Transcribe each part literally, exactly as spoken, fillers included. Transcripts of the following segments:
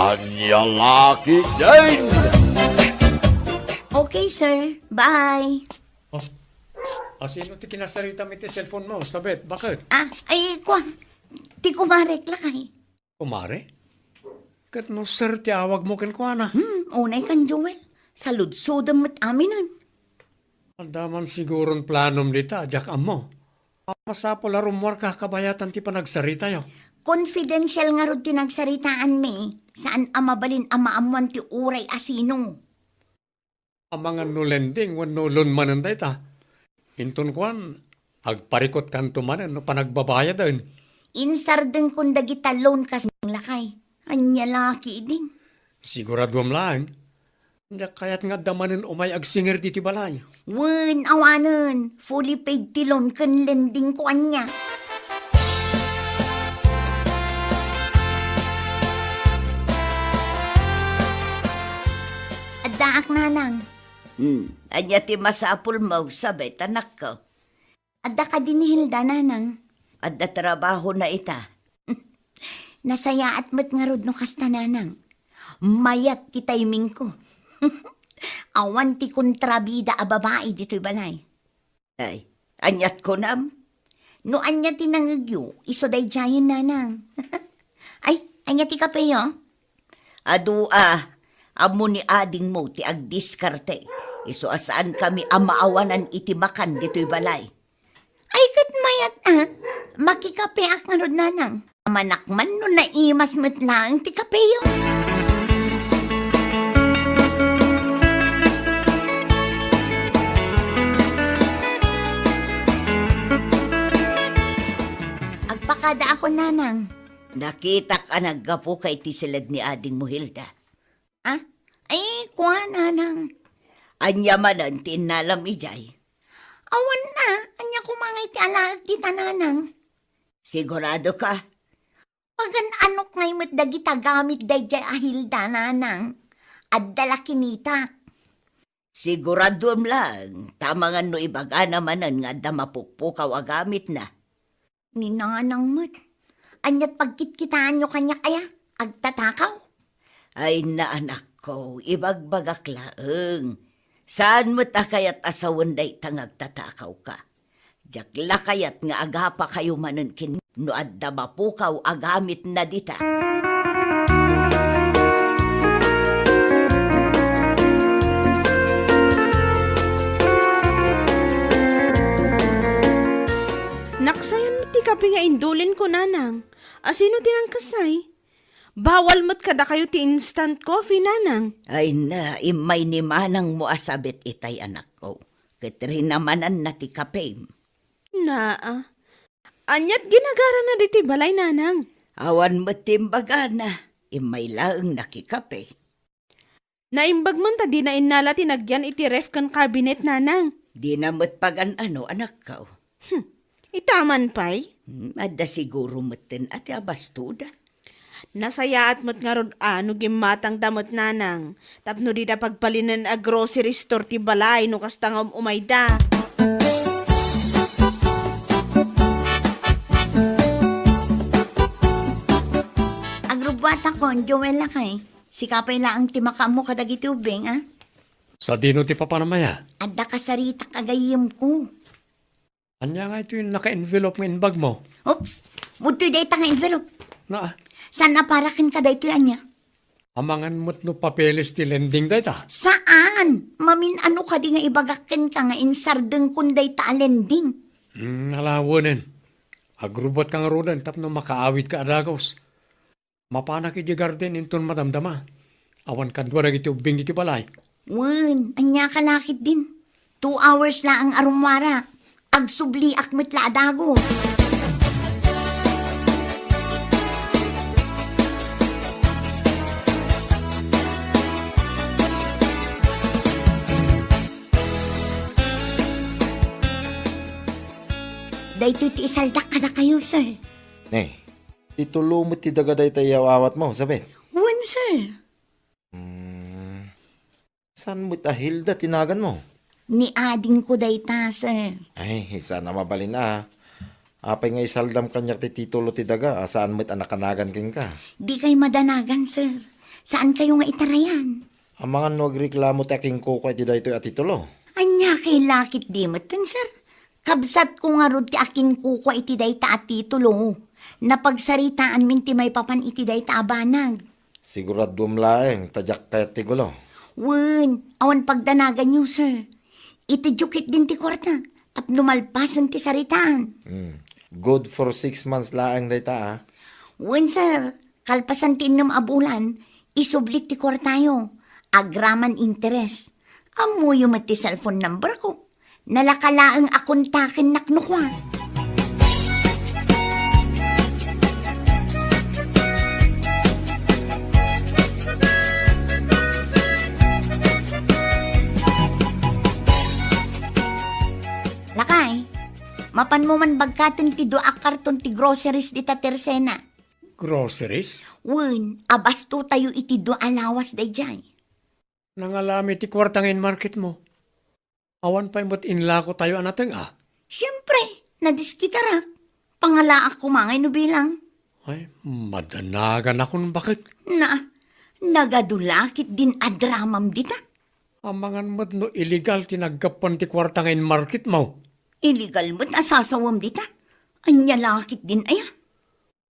Ania la ketdin? Okay, sir. Bye. Oh, asino ti kinasaritam iti cellphone mo, Sabet? Bakit? Ah, ay, kua. Ti kumarek, lakay. Kumare? Ket no sir ti awagmo kenkuana? Hmm, unay kan Joel. Saludsodem met aminen. Adda man siguron planom dita, diak ammo. Masapul a rummuarka kabayatan ti panagsaritayo. Confidential ngarud ti nagsaritaanmi. Saan a mabalin a maammuan ti uray a sino. Amangan no lending wenno loan manen dayta. Inton kuan, agparikutkanto manen no panagbabayaden. Insardengkon dagita loan kas lakay. Ania la ketdin? Siguraduem laeng. Diak kayat nga adda manen umay agsingir ditoy balay. Wen, awanen. Fully paid ti loan ken lending ko ania. Addaak, nanang. Hmm, ania ti masapulmo, Sabet, anakko? Adda kadi ni Hilda, nanang. Adda trabahona ita. Nasayaat met ngarud no kasta, nanang. Mayat ti timingko. Awan ti kontrabida a babai ditoy balay. Ay, aniat kunam? No ania ti nangegyo, isu daydiayen, nanang. Ay, ania ti kapeyo? Adu a, ammo ni adingmo ti agdiskarte. Isu a saankami a maawanan iti makan ditoy balay. Ay, ket mayat a. Makikapeak ngarud, nanang. Amannak man no naimas met laeng ti kapeyo. Agpakadaakon, nanang. Nakitak a naggapuka iti siled ni adingmo, Hilda. Ah? Ay, kua, nanang. Ania manen ti innalam idiay? Awan a, ania koma nga iti alaek dita, nanang? Sigurado ka? Pagan-anok ngay met dagita gamit daydiay a Hilda, nanang. Adda la kinitak. Siguraduem laeng, ta amangan no ibagana manen nga adda mapukpukaw a gamitna. Ni nanang met. Aniat pagkitkitaanyo kaniak aya? Agtatakaw? Ay, naanakko, ibagbagak laeng. Saan met a kayat a sawen dayta nga agtatakawka? Diak la kayat nga agapakayo manen ken no adda mapukaw a gamitna dita. Naksayan met ti kape nga indulinko, nanang. Asino ti nangkasay? Bawal met kadakayo ti instant coffee, nanang. Ay na, immay ni manangmo a sabit itay, anakko. Ket rinamananna ti kapem. Naa. Aniat ginagarana ditoy balay, nanang? Awan met ti imbagana. Immay laeng nakikape. Naimbag man ta dina innala ti nagyan iti ref ken cabinet, nanang. Dina met pagan-ano, anakko. Hmm. Ita man pay? Hmm, adda siguro metten a ti abastoda. Nasayaat met ngarud a no gimmatangda met, nanang, tapno dida pagbalinen a grocery store ti balay no kasta nga um-umayda. Agrubbuatakon, Joel, lakay. Sika pay laeng ti makaammo kadagiti ubbing, a? Sadino ti papanam aya? Adda kasaritak a gayyemko. Ania nga itoy naka-envelope nga imbagmo? Oops! Udtoy dayta nga envelope. Naa. Saan a para kenka daytoy ania? Amangan met no papeles ti lending dayta? Saan? Mamin-ano kadi nga ibagak kenka nga insardengkon dayta a lending? Hmm, ala wen. Agrubbuatka ngaruden tapno makaawidka a dagus. Mapanak idiay garden inton madamdama. Awan kadua dagiti ubbing iti balay. Wen, aniaka la ketdin? Two hours laeng a rummuarak. Agsubliak met la a dagus. Daytoy ti isaldak kadakayo, sir. Eh, Ti tulo met ti daga dayta a yaw-awatmo, Sabet? Wen, sir. Hmm, saan met a Hilda ti naganmo? Ni adingko dayta, sir. Ay, saan a mabalin a. Apay nga isaldam kaniak ti titulo ti daga a saan met a nakanagan kenka? Dikay madanagan, sir. Saankayo nga itarayan. Amangan no agreklamo ti akinkukua iti daytoy a titulo? Ania kay lakit di metten, sir? Kabsatko ngarud ti akinkukua iti dayta a titulo. Napagsaritaanmin ti maipapan iti dayta a banag. Siguraduem laeng ta diak kayat ti gulo. Wen, awan pagdanaganyo, sir. Itedyo ketdin ti kuarta tapno malpasen ti saritaan. Hmm. Good for six months laeng dayta, ah. Wen, sir. Kalpasan ti innem a bulan, isublik ti kuartayo. Agraman interes. Ammoyo met ti cellphone number ko. Nalaka laeng a kontakennak no kua. Lakay, mapanmo man bagkaten ti dua a karton ti groceries dita Tersena. Groceries? Wen, abastotayo iti dua a lawas daydiay. Nangalami ti kuarta nga inmarketmo. Awan pay met inlakotayo a nateng-a? Siempre, nadiskitarak. Pangalaak koma ngay no bilang. Ay, madanaganakon baket. Na, nagadu lakit din a dramam dita. Amangan met no illegal ti naggapuan ti kuarta nga inmarketmo. Illegal met a sasawem dita. Ania lakit din aya?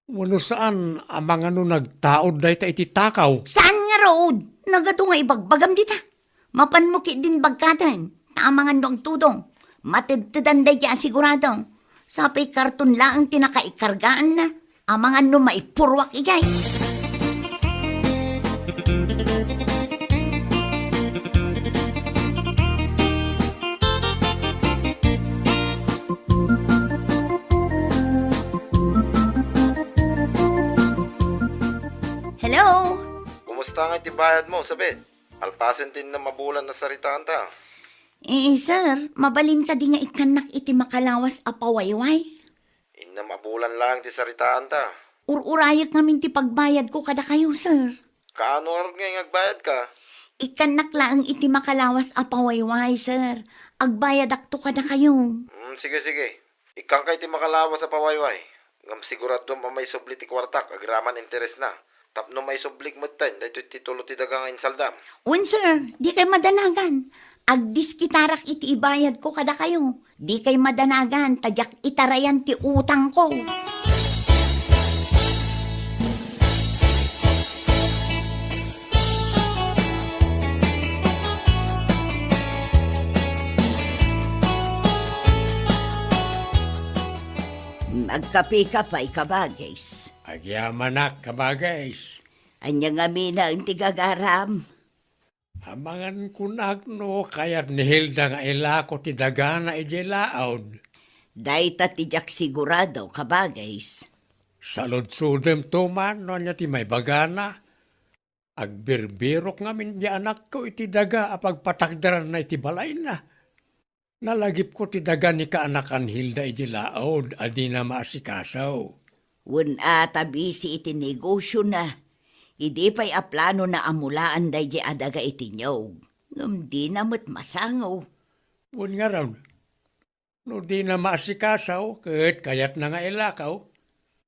Wenno saan a mangano nagtaud dayta iti takaw? Saan ngarud? Nagadu nga ibagbagam dita. Mapanmo ketdin bagkaten, ta amangan no agtudong. Matedtedan daydiay a sigurado. Sapay karton laeng ti nakaikargaanna. Amangan no maipurruak idiay. Hello? Kumusta nga iti bayadmo, Sabet? Alpasen ti innem a bulan a saritaanta. Eh, sir, mabalin kadi nga ikkannak iti makalawas a pawayway? Innem a bulan laeng ti saritaanta. Ur-urayek ngamin ti pagbayadko kadakayo, sir. Kaano ngarud ngay nga agbayadka? Ikkannak laeng iti makalawas a pawayway, sir. Agbayadakto kadakayo. Hmm, sige, sige. Ikkanka iti makalawas a pawayway. Ngem siguraduem a maisubli ti kuartak agraman interesna. Tapno maisublik metten daytoy titulo ti daga nga insaldam. Wen, sir, dikay madanagan. Agdiskitarak iti ibayadko kadakayo. Dikay madanagan ta diak itarayan ti utangko. Agkapeka pay, kabagis. Agyamanak, kabagis. Ania ngamin ti gagaram? Amangan kunak no kayat ni Hilda nga ilako ti dagana idiay laud. Dayta ti diak sigurado, kabagis. Saludsodem to man no ania ti maibagana. Agbirbirok ngamin di anakko iti daga a pagpatakderanna iti balayna. Nalagipko ti daga ni kaanakan Hilda idi laud a dina maasikaso. Wen a ta bisi iti negosiona, idi pay a planona a mulaan daydi a daga iti niog, ngem dina met masango. Wen ngarud, no dina maasikaso ket kayatna nga ilakaw,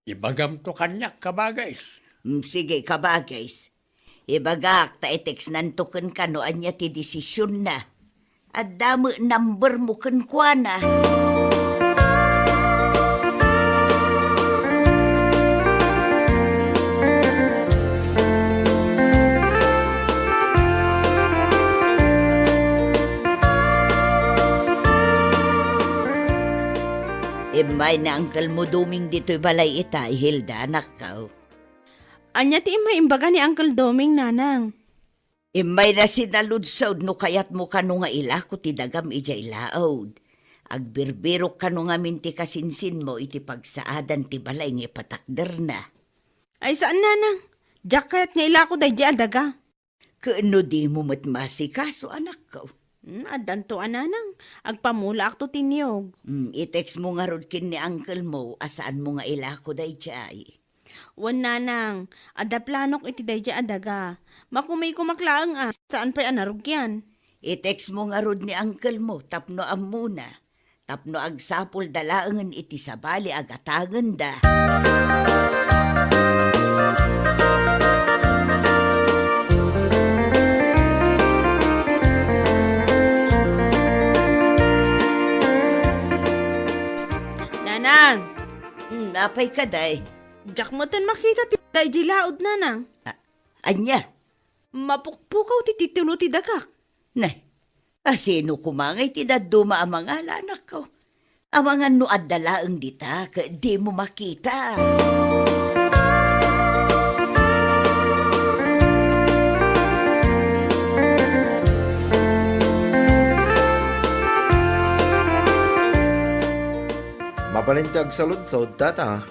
ibagamto kaniak, kabagis. Mm, sige, kabagis. Ibagak ta i-textnanto kenka no ania ti desisionna. Adda met numbermo kenkuana. Immay ni Uncle mo Doming ditoy balay ita, Hilda, anakko. Ania ti immay imbaga ni Uncle Doming, nanang? Immayna sinaludsod no kayatmo kano nga ilako ti dagam idiay laud. Agbirbirok kano ngamin ti kasinsinmo iti pagsaadan ti balay nga ipatakderna. Ay, saan, nanang. Diak kayat nga ilako daydi a daga. Ken no dimo met maasikaso, anakko? Hmm, addanto a, nanang. Agpamulaakto ti niog. Hmm, i-textmo ngarud ken ni uncle mo a saanmo nga ilako daydiay. Wen, nanang, adda planok iti daydiay a daga. Makumikomak laeng a, saan pay a narugian. I-textmo ngarud ni uncle mo tapno ammona. tapno agsapulda laengen iti sabali a gatangenda. Nanang! Hmm, apay kadi? Diak metten makita ti daydi laud, Nanang. A-, ania? Mapukpukaw ti titulo ti dagak. Nay, asino koma ngay ti dadduma a mangala, anakko? Amangan no adda laeng dita ket dimo makita. Mabalin ti agsaludsod, tata.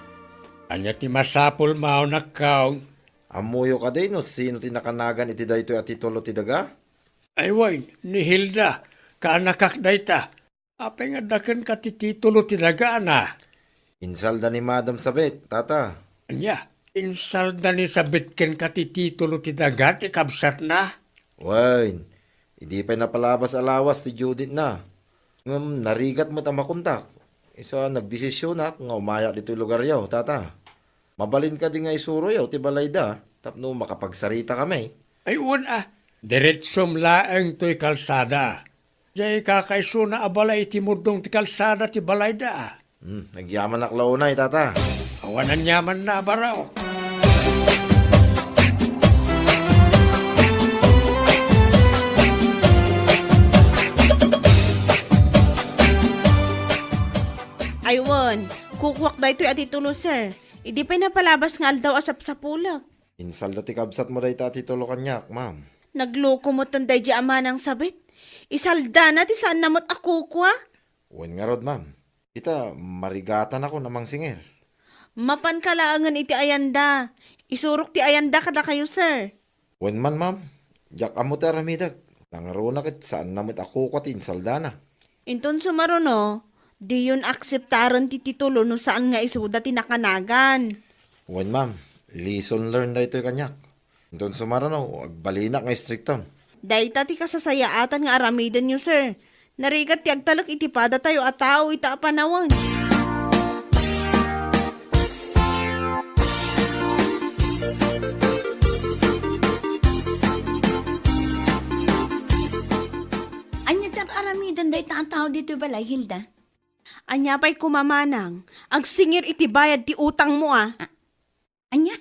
Ania ti masapulmo, anakko? Ammoyo kadi no sino ti nakanagan iti daytoy a titulo ti daga? Ay wen, ni Hilda, kaanakak dayta. Apay nga adda kenka ti titulo ti dagana? Insalda ni Madam Sabet, tata. Ania? Insalda ni Sabet kenka ti titulo ti daga ti kabsatna? Wen, idi pay napalabas a lawas ti due date-na. Ngem narigat met a makontak. Isu a nagdesisionak nga umayak ditoy lugaryo, tata. Mabalin kadi nga isuroyo ti balayda tapno makapagsaritakami? Ay, wen a, diretsom laeng toy kalsada. Diay kakaisuna a balay iti murdong ti kalsada ti balayda. Hmm, nagyamanak la unay, tata. Awan aniamanna a baraok. Ay wen, kukuak daytoy a titulo, sir. Idi pay napalabas nga aldaw a sapsapulek. Insalda ti kabsatmo dayta a titulo kaniak, ma'am. Nagloko metten daydi a Manang Sabet. Isaldana ti saanna met a kukua. Wen ngarud, ma'am. Ita, marigatanakon a mangsingir. Mapanka laengen iti ayanda. Isurok ti ayanda kadakayo, sir. Wen man, ma'am. Diak ammo ti aramidek. Nangruna ket saanna met a kukua ti insaldana. Inton sumaruno, diyon akseptaren ti titulo no saan nga isuda ti nakanagan. Wen, ma'am. Lesson learned daytoy kaniak. Inton sumaruno, agbalinak nga istrikton. Dayta ti kasasayaatan nga aramidenyo, sir. Narigat ti agtalek iti padatayo a tao ita a panawen. Ania ti ar-aramiden dayta a tao ditoy balay, Hilda? Ania pay koma, Manang? Agsingir iti bayad ti utangmo, a. A-, ania?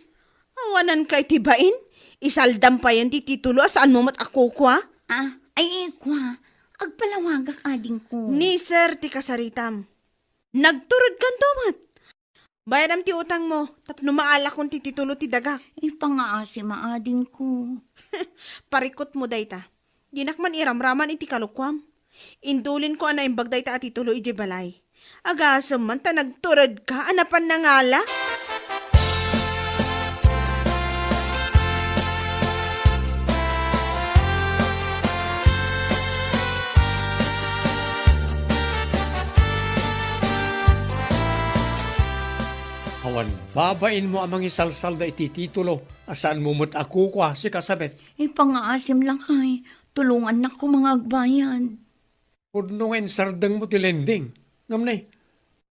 Awananka iti bain? Isaldam payen ti titulo a saanmo met a kukua? A, ay, ikua. Agpalawagak, adingko. Ni sir ti kasaritam. Nagturedkanto met. Bayadam ti utangmo, tapno maalakon ti titulo ti dagak. Ipangaasim, adingko. Parikutmo dayta. Dinak man iramraman iti kalokuam. Indulinko a naimbag dayta a titulo idiay balay. Agasem man ta nagturedka a napan nangala. Awan babainmo a mangisalsalda iti titulo a saanmo met a kukua, sika Sabet. Ipangaasim, lakay. Tulongannak koma nga agbayad. Pudno nga insardengmo ti lending. Ngem ne,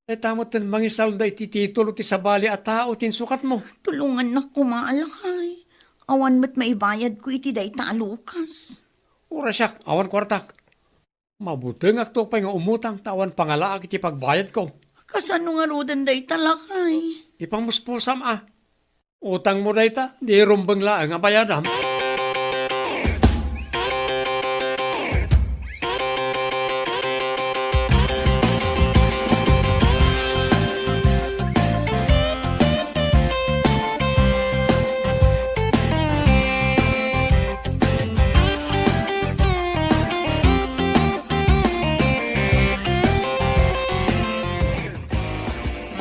dayta metten mangisalda iti titulo ti sabali a tao ti insukatmo. Tulongannak koma, lakay. Awan met maibayadko iti dayta a lukas. Uray siak, awan kuartak. Mabutengakto pay nga umutang ta awan pangalaak iti pagbayadko. Kasano ngaruden dayta, lakay? Ipangmuspusam a. Utangmo dayta, di rumbeng laeng a bayadam.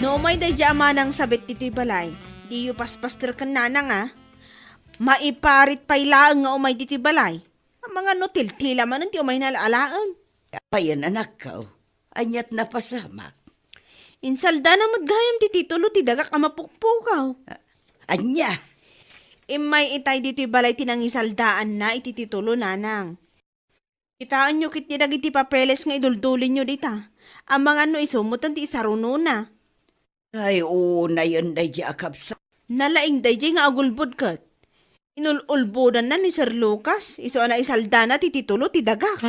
No umay daydi a Manang Sabet ditoy balay, diyo paspaster ken nanang a. Maiparit pay laeng nga umay ditoy balay. Amangan no tiltila manen ti umayna alaen. Apayen, anakko? Aniat napasamak? Insaldana met gayam ti titulo ti dagak a mapukpukaw. A-, ania? Immay itay ditoy balay ti nangisaldaanna iti titulo, nanang. Kitaenyo ketdi dagiti papeles nga iduldulinyo dita. Amangan no isu metten ti isarunona. Ay, unayen daydiay a kabsat. Nalaing daydiay nga agulbod ket. Inul-ulbodanna ni Sir Lucas, isu a naisaldana ti titulo ti dagak.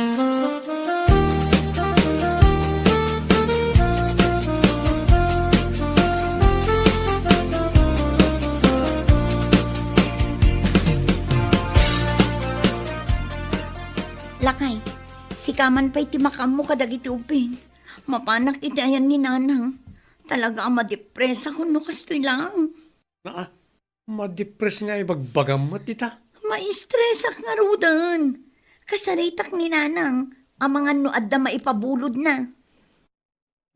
Lakay, sika man pay ti makaammo kadagiti ubbing. Mapanak iti ayan ni Nanang. Talaga a madepresak no kastoy laeng. Naa, madepres nga ibagbagam met dita. Maistresak ngaruden. Kasaritak ni Nanang, amangan no adda maipabulodna.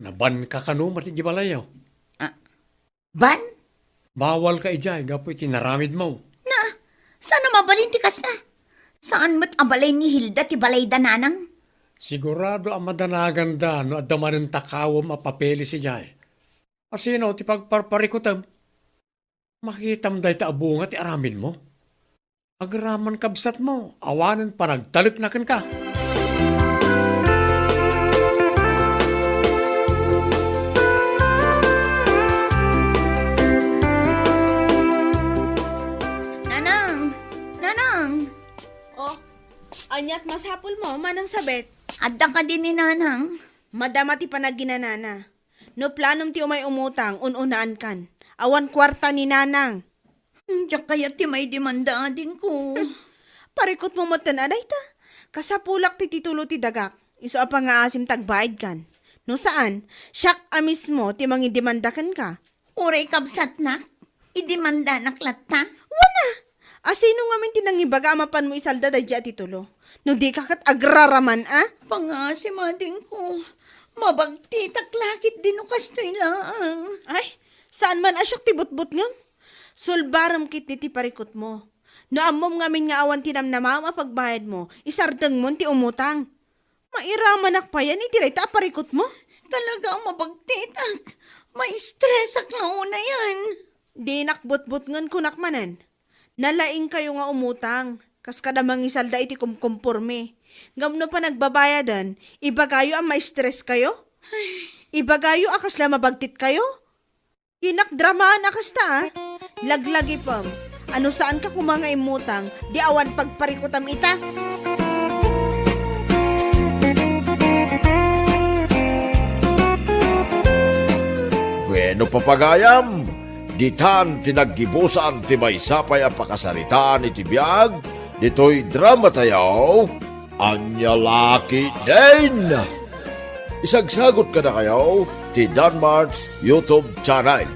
Nabanka kano met iti balayyo? Ah, ban? Bawalka idiay gapu iti naramidmo. Na, saan a mabalin ti kasta? Saan met a balay ni Hilda ti balayda, Nanang? Sigurado a madanaganda no adda manen takawem a papeles idiay. Asino ti pagparparikutem? Makitam dayta a bunga ti aramidmo. Agraman kabsatmo, awanen panagtalekna kenka. Nanang! Nanang! Oh, aniat masapulmo, Manang Sabet? Adda kadi ni Nanang? Madama ti panaginanana. No planom ti umay umutang, un-unaankan. Awan kuarta ni Nanang. Hmm, diak kayat ti maidemanda, adingko. Parikutmo metten a dayta. Kasapulak ti titulo ti dagak. Isu a pangngaasim ti agbaidkan. No saan, siak a mismo ti mangidemanda kenka. Uray kabsatnak, idemandanak latta? Wen a! Asino ngamin ti nangibaga a mapanmo isalda daydiay a titulo? No dika ket agraraman a? Pangngaasim, adingko. Mabagtitak la ketdi no kastoy laeng. Ay, saan man a siak ti butbutngem? Sulbarem ketdi ti parikutmo. No ammom ngamin nga awan ti namnamaem a pagbayadmo, isardengmon ti umutang. Mairamanak payen iti dayta a parikutmo? Talaga a mabagtitak. Maistresak la unayen. Dinak butbutngen, kunak manen. Nalaingkayo nga umutang, kas kada mangisalda iti kumkumpormi. Ngem no panagbabayaden, ibagayo a maistreskayo? Ibagayo a kasla mabagtitkayo? Dinak dramaan a kasta, a. Laglagipem. Ano saanka koma nga immutang, di awan pagparikutam ita? Bueno, papagayam, ditan ti naggibusan ti maysa pay a pakasaritaan iti biag ditoy dramatayo. Ania la ketdin? Isagsagot kadakayo ti Danmart's YouTube channel.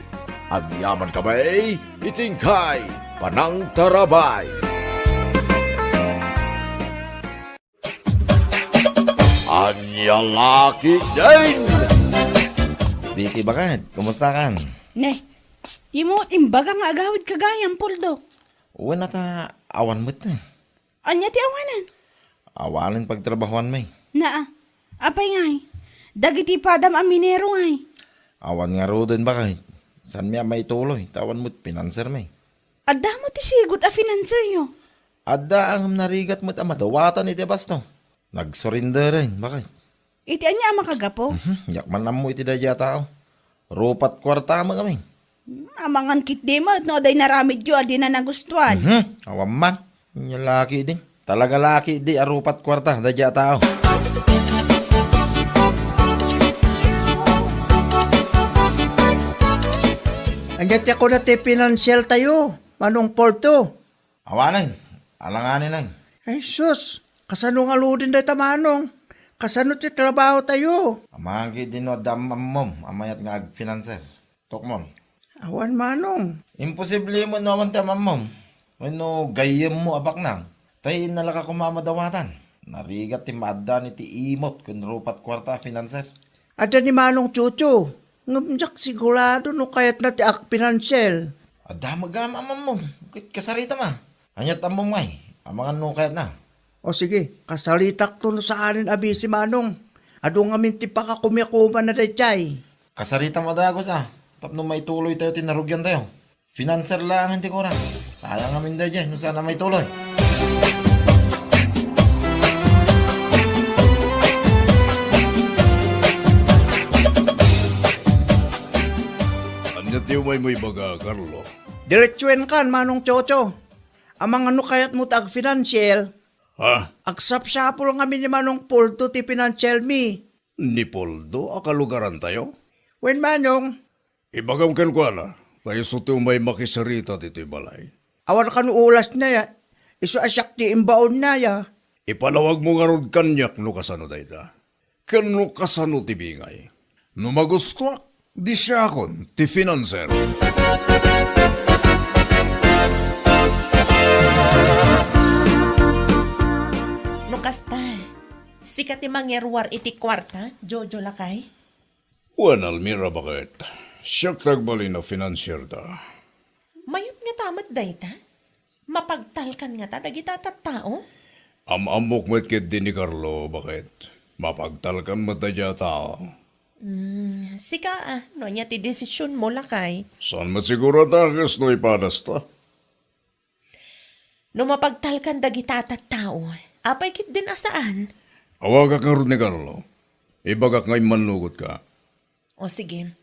Agyamankami iti inkay panangtarabay. Ania la ketdin? Vicky, baket, kumustakan? Ne, dimo imbaga nga agawidka gayam, Poldo. Wen a ta, awan met. Ania ti awanen? Awanen pagtrabahuanmi. Naa. Apay ngay? Dagiti padam a minero ngay? Awan ngaruden, baket. Saanmi a maituloy, ta awan met financermi. Adda met ti sigud a financeryo? Adda, ngem narigat met a madawatan iti basto. Nagsurrenderen, baket. Iti ania a makagapu? Mhm, diak man ammo iti daydiay a tao. Rupat kuarta met ngamin. Amangan ketdi met no adda inaramidyo a dina nagustuan. Mhm, awan man. Ania la ketdi. Talaga la ketdi a rupat kuarta daydiay a tao. Ania ti kuna ti finansial tayo, Manong Porto? Awanen, alanganen. Ay sus, kasano ngaruden dayta, Manong? Kasano ti trabaho tayo? Amangan ketdi no adda am-, ammom a mayat nga agfinanser. Tukmol. Awan, Manong. Imposible met no awan ti am-ammom. Wenno gayyemmo a baknang. Tay innalaka koma a madawatan. Narigat ti maaddan iti imot ken rupat kuarta a finanser. Adda ni Manong Chucho. Ngem diak sigurado no kayatna ti agpinansial. Adda met gayam am-ammom. Ket kasaritam a. Aniat ammom ngay? Amangan no kayatna. O sige, kasaritakto no saanen a bisi, Manong. Adu ngamin ti pakakumiakuman a daydiay. Kasaritam a dagus a, tapno maituloy tayo ti narugian tayo. Finanser laengen ti kurak. Sayang amin daydiay no saan a maituloy. Ania ti umaymo ibaga, Carlo? Diretsuenkan, Manong Chocho. Amangan no kayatmo ti agfinansier. Ha? Agsapsapul ngamin ni Manong Poldo ti finansiermi. Ni Poldo a kalugarantayo? Wen, Manong. Ibagam kenkuana, ta isu ti umay makisarita ditoy balay. Awan kano ulasna, isu a siak ti imbaonna. Ipalawagmo ngarud kaniak no kasano dayta. Ken no kasano ti bingay. No magustoak, di siakon ti finanser. No kasta, sika ti mangiruar iti kuarta, Jojo lakay? Wen, Almira, baket. Siak ti agbalin a finansierda. Mayat ngata met dayta? Mapagtalkan ngata dagita tattao? Am-ammok met ketdi ni Carlo, baket. Mapagtalkan met dayta a tao. Hmm, sika, ah, no ania ti desisionmo, lakay? Saan met siguro a dakes no ipadasta? No mapagtalkan dagita a tattao, apay ketdin a saan? Awagak ngarud ni Carlo. Ibagak nga immannugotka. O sige.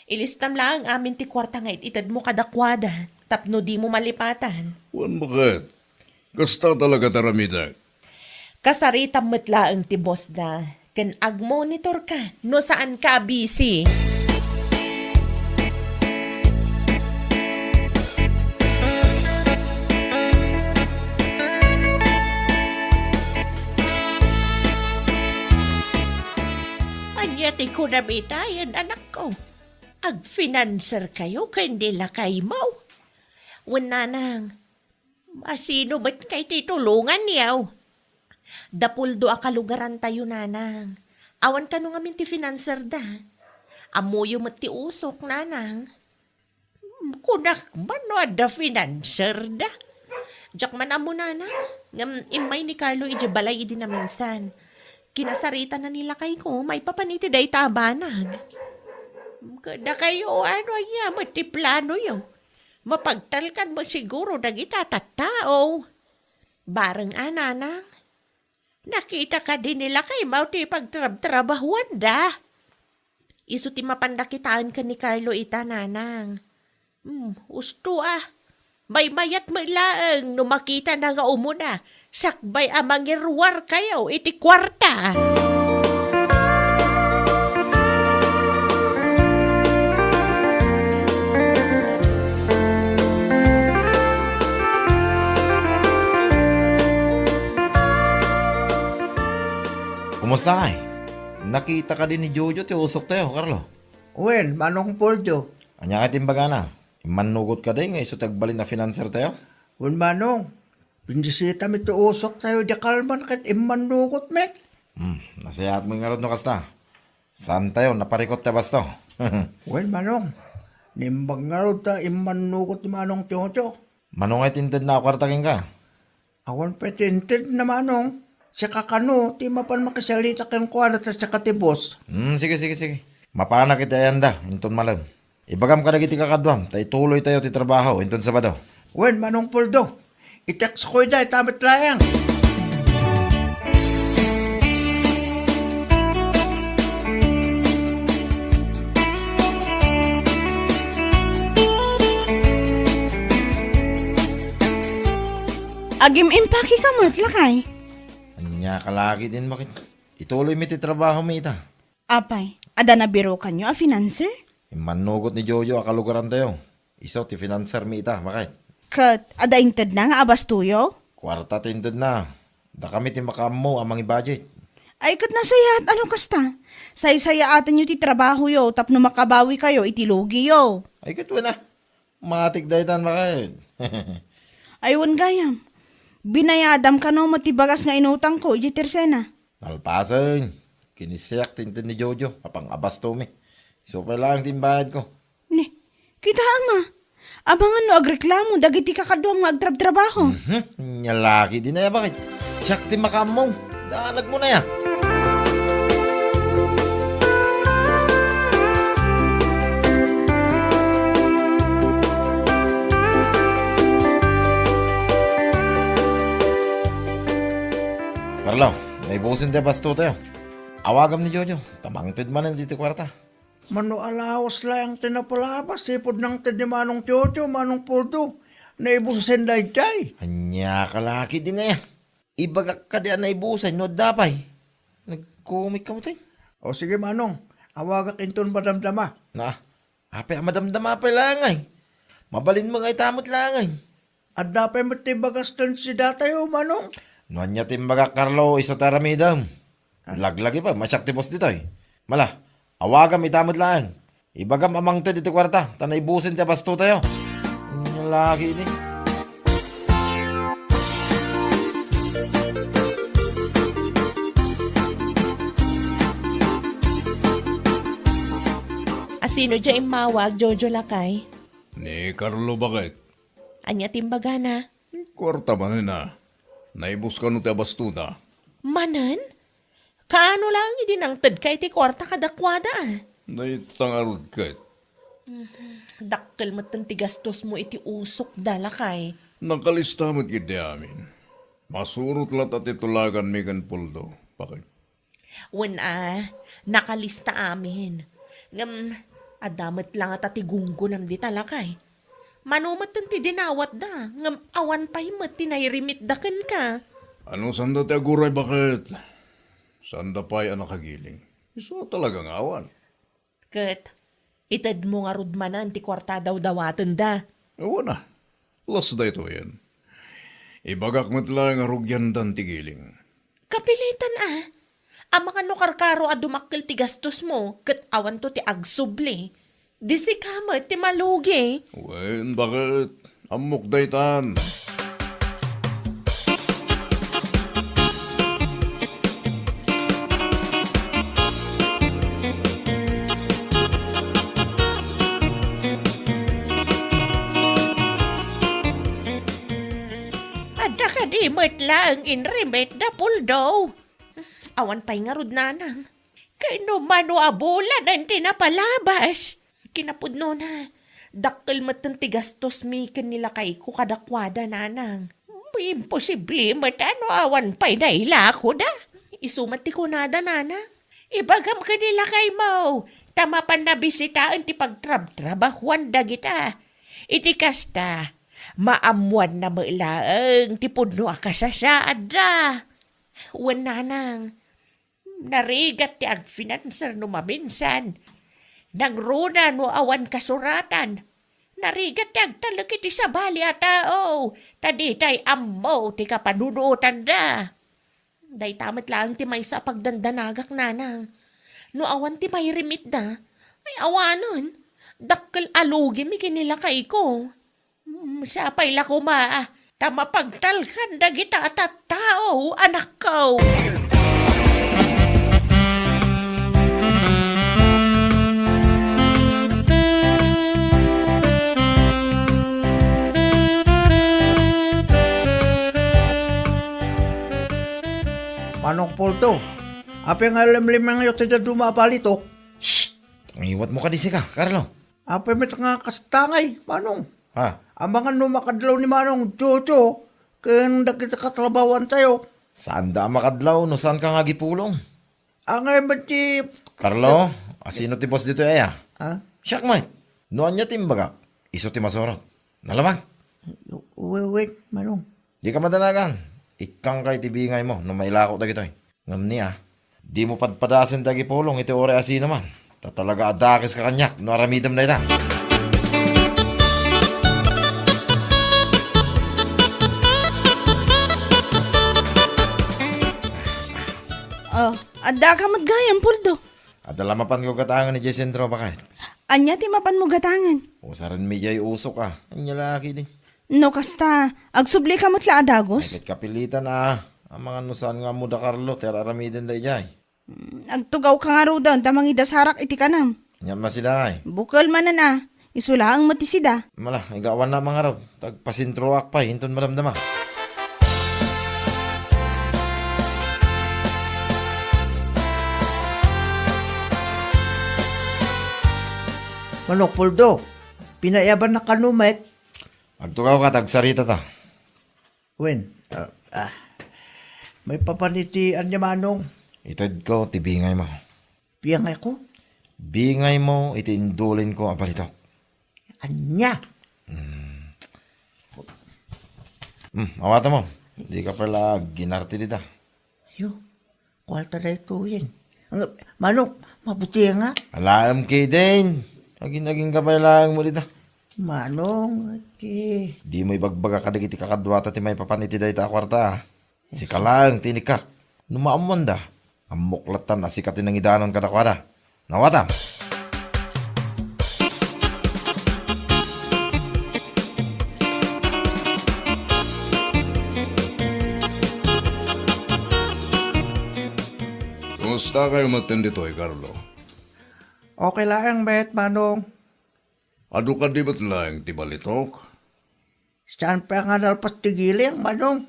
Ilistam laeng amin ti kuarta nga it-itedmo kadakuada tapno dimo malipatan. Wen, baket. Kasta talaga ti aramidek. Kasaritam met laeng ti bossda, ken agmonitorka no saanka a busy. Ania ti kunam itayen, anakko? Agfinanserkayo ken ni lakaymo? Wen, nanang, asino met ngay ti tulonganyo? Da Poldo a kalugarantayo, nanang. Awan kano ngamin ti finanserda. Ammoyo met ti usok, nanang. Hmm, kunak man no adda finanserda. Diak man ammo, nanang, ngem immay ni Carlo idiay balay idi naminsan. Kinasaritana ni lakayko maipapan iti dayta a banag. Kadakayo, ano aya met ti planoyo? Mapagtalkan met siguro dagita tattao. Bareng a, nanang. Nakita kadi ni lakaymo ti pagtrabtrabahuanda? Isu ti mapanda kitaen ken ni Carlo ita, nanang. Hmm, usto a. Maymayat met laeng no makitana nga umuna, sakbay a mangiruarkayo iti kuarta. Kumusta, ay? Nakita kadi ni Jojo ti usoktayo, Carlo? Wen, Manong Poldo. Ania ngay ti imbagana? Immannugot kadi nga isu ti agbalin a finansertayo? Wen, Manong. Bendisita met ti usoktayo idiay kalman ket immannugot met. Hmm, nasayaat met ngarud no kasta. Saantayo naparikut ti abasto. Wen, Manong. Naimbag ngarud ta immannugot ni Manong Chocho. Mano ngay ti intedna a kuarta kenka? Awan pay ti intedna, Manong. Sika kano ti mapan makisarita kenkuana ta sika ti boss. Hmm, sige, sige, sige. Mapanak iti ayanda, inton malem. Ibagam kadagiti kakaduam, ta ituloytayo ti trabaho inton Sabado. Wen, Manong Poldo. I-text ko ida, ita met laeng. Agim-impake ka met, lakay? Ania ka lagi din, bakit? Ituloy mi ti trabaho mi ita. Apay, adda nabirukanyo a financer? Immannugot ni Jojo a kalugarantayo. Isu ti financer mi ita, bakit? Ket adda intedna nga abastoyo? Kuarta ti intedna. Dakami ti makaammo a mangi-budget. Ay, ket nasayaat a no kasta. Saysayaatenyo ti trabahoyo tapno makabawikayo iti lugiyo. Ay, ket wen a. Matik daytan, bakit? Ay, wen gayam. Binayadam kano met ti bagas nga inutangko idiay tersena. Nalpasen. Kinisiak ti inted ni Jojo a pang-abastomi. Isu pay laeng ti imbayadko. Ni, kitaem a. Amangan no agreklamo dagiti kakaduam nga agtrabtrabaho. Mhm. Nia lagi din aya, bakit? Siak ti makaammo. Danagmo na ya. Carlo, naibusen ti abasto tayo. Awagam ni Jojo, ta mangted manen diti kuarta. Mano a lawas laeng ti napalabas, sipud nangted ni Manong Chocho, Manong Poldo. Naibusen daydiay. Ania ka la ketdin aya? Ibagak kadi a naibusen no adda pay. Nagkumit ka met, ay. O sige, Manong. Awagak inton madamdama. Na, apay a madamdama pay laeng, ay. Mabalinmo nga ita met laeng, ay. Adda pay met ti bagas ken si datayo, Manong. No ania ti imbagak, Carlo, isu ti aramidem. Ah. Laglagi pay, masiak ti boss ditoy. Mala, awagam ita met laeng. Ibagam a mangted iti kuarta, ta naibusen ti abastotayo. Ania la ketdi. Asino diay immawag, Jojo lakay? Ni Carlo, baket. Ania ti imbagana? Kuarta manen a. Naibus kano ti abastona? Manen? Kaano laeng idi nangtedka iti kuarta kadakuada, a? Dayta ngarud ket. Mhm. Dakkel metten ti gastosmo iti usokda, lakay. Nakalista met ketdi amin. Masurot latta ti tulaganmi ken Poldo, baket. Wen a, nakalista amin. Ngem, adda met la ngata ti gunggonam dita, lakay. Mano metten ti dinawatda, ngem awan pay met ti nairimitda kenka. Ano, sanda ti aguray, baket? Sanda pay a nakagiling. Isu a talaga nga awan. Ket, itedmo ngarud manen ti kuarta a dawdawatenda. Awan a. Las daytoyen. Ibagak met laeng a rugiandan ti giling. Kapilitan a. Amangan no karkaro a dumakkel ti gastosmo, ket awanto ti agsubli. Di sika met ti malugi. Wen, baket? Ammok daytan. Adda kadi met laeng inrimit da Poldo? Awan pay ngarud, nanang. Ken no mano a bulanen ti napalabas. Kinapudnona, dakkel metten ti gastosmi ken ni lakayko kadakuada, nanang. Imposible met a no awan pay nailakoda. Isu met ti kunada, nanang. Ibagam ken ni lakaymo, ta mapanna bisitaen ti pagtrabtrabahuan dagita. Iti kasta, maammoanna met laeng ti pudno a kasasaadda. Wen, nanang, narigat ti agfinanser no maminsan. Nangruna no awan kasuratan. Narigat ti agtalek iti sabali a tao, ta ditay ammo ti kapanunotanda. Dayta met laeng ti maysa a pagdandanagak, nanang. No awan ti mairimitda, ay awanen, dakkel a lugimi ken ni lakayko. Mm, sapay la koma, ta mapagtalkan dagita a tattao, anakko. Manong Poldo, apay nga limlimangyo ti dadduma a balitok? Shh! Tangiwatmo kadi sika, Carlo. Apay met nga kasta ngay, Manong? Ha? Amangan no makadlaw ni Manong Jojo ken dagiti katrabahoantayo. Saanda a makadlaw no saanka nga agipulong. Angay met ti Carlo, asino ti boss ditoy aya? Ha? Siak met. No ania ti imbagak, isu ti masurot. Nalabag? Wen, wen, Manong. Dika madanagan. Ikkangka iti bingaymo no mailako dagitoy. Ngem ni a, dimo padpadasen ti agipulong iti uray a sinoman. Ta talaga a dakeska kaniak no aramidem dayta. Oh, addaka met gayam, Poldo. Adda la mapanko gatangen idiay sentro, baket. Ania ti mapanmo gatangen? Usarenmi idiay usok a. Ania la ketdi? No kasta, agsublika met la a dagus? Ay, ket kapilitan a. Amangan no saan nga ammo da Carlo ti ar-aramidenda idiay. Mm, agtugawka ngaruden ta mangidasarak iti kanam. Ania met sida ngay? Bukel manen a. Isu laeng met ti sida. Mala, igawanna mangarud. Tagpasentroak pay inton madamdama. Manok Poldo, pinaiyabannak kano met? Agtugawka, ta agsaritata. Wen, ah, ah, maipapan iti ania, Manong? Itedko ti bingaymo. Bingayko? Bingaymo iti indulinko a balitok. Ania? Hmm, awatem. Dika pay la aginarte dita. Yo, kuarta daytoyen. Ang, Manong, mabuti nga. Alaem ketdin. Agin-agin ka pay laeng mo dita. Manong, ati. Dimo ibagbaga kadagiti kakaduata ti maipapan iti dayta a kuarta, a. Sika laeng ti inikka. No maammoanda, ammok latta a sika ti nangidanon kadakuada. Nawatam. Kumusta kayo metten ditoy, Carlo? Okay laeng met, Manong. Adu kadi met laeng ti balitok? Saan pay nga nalpas ti giling, Manong?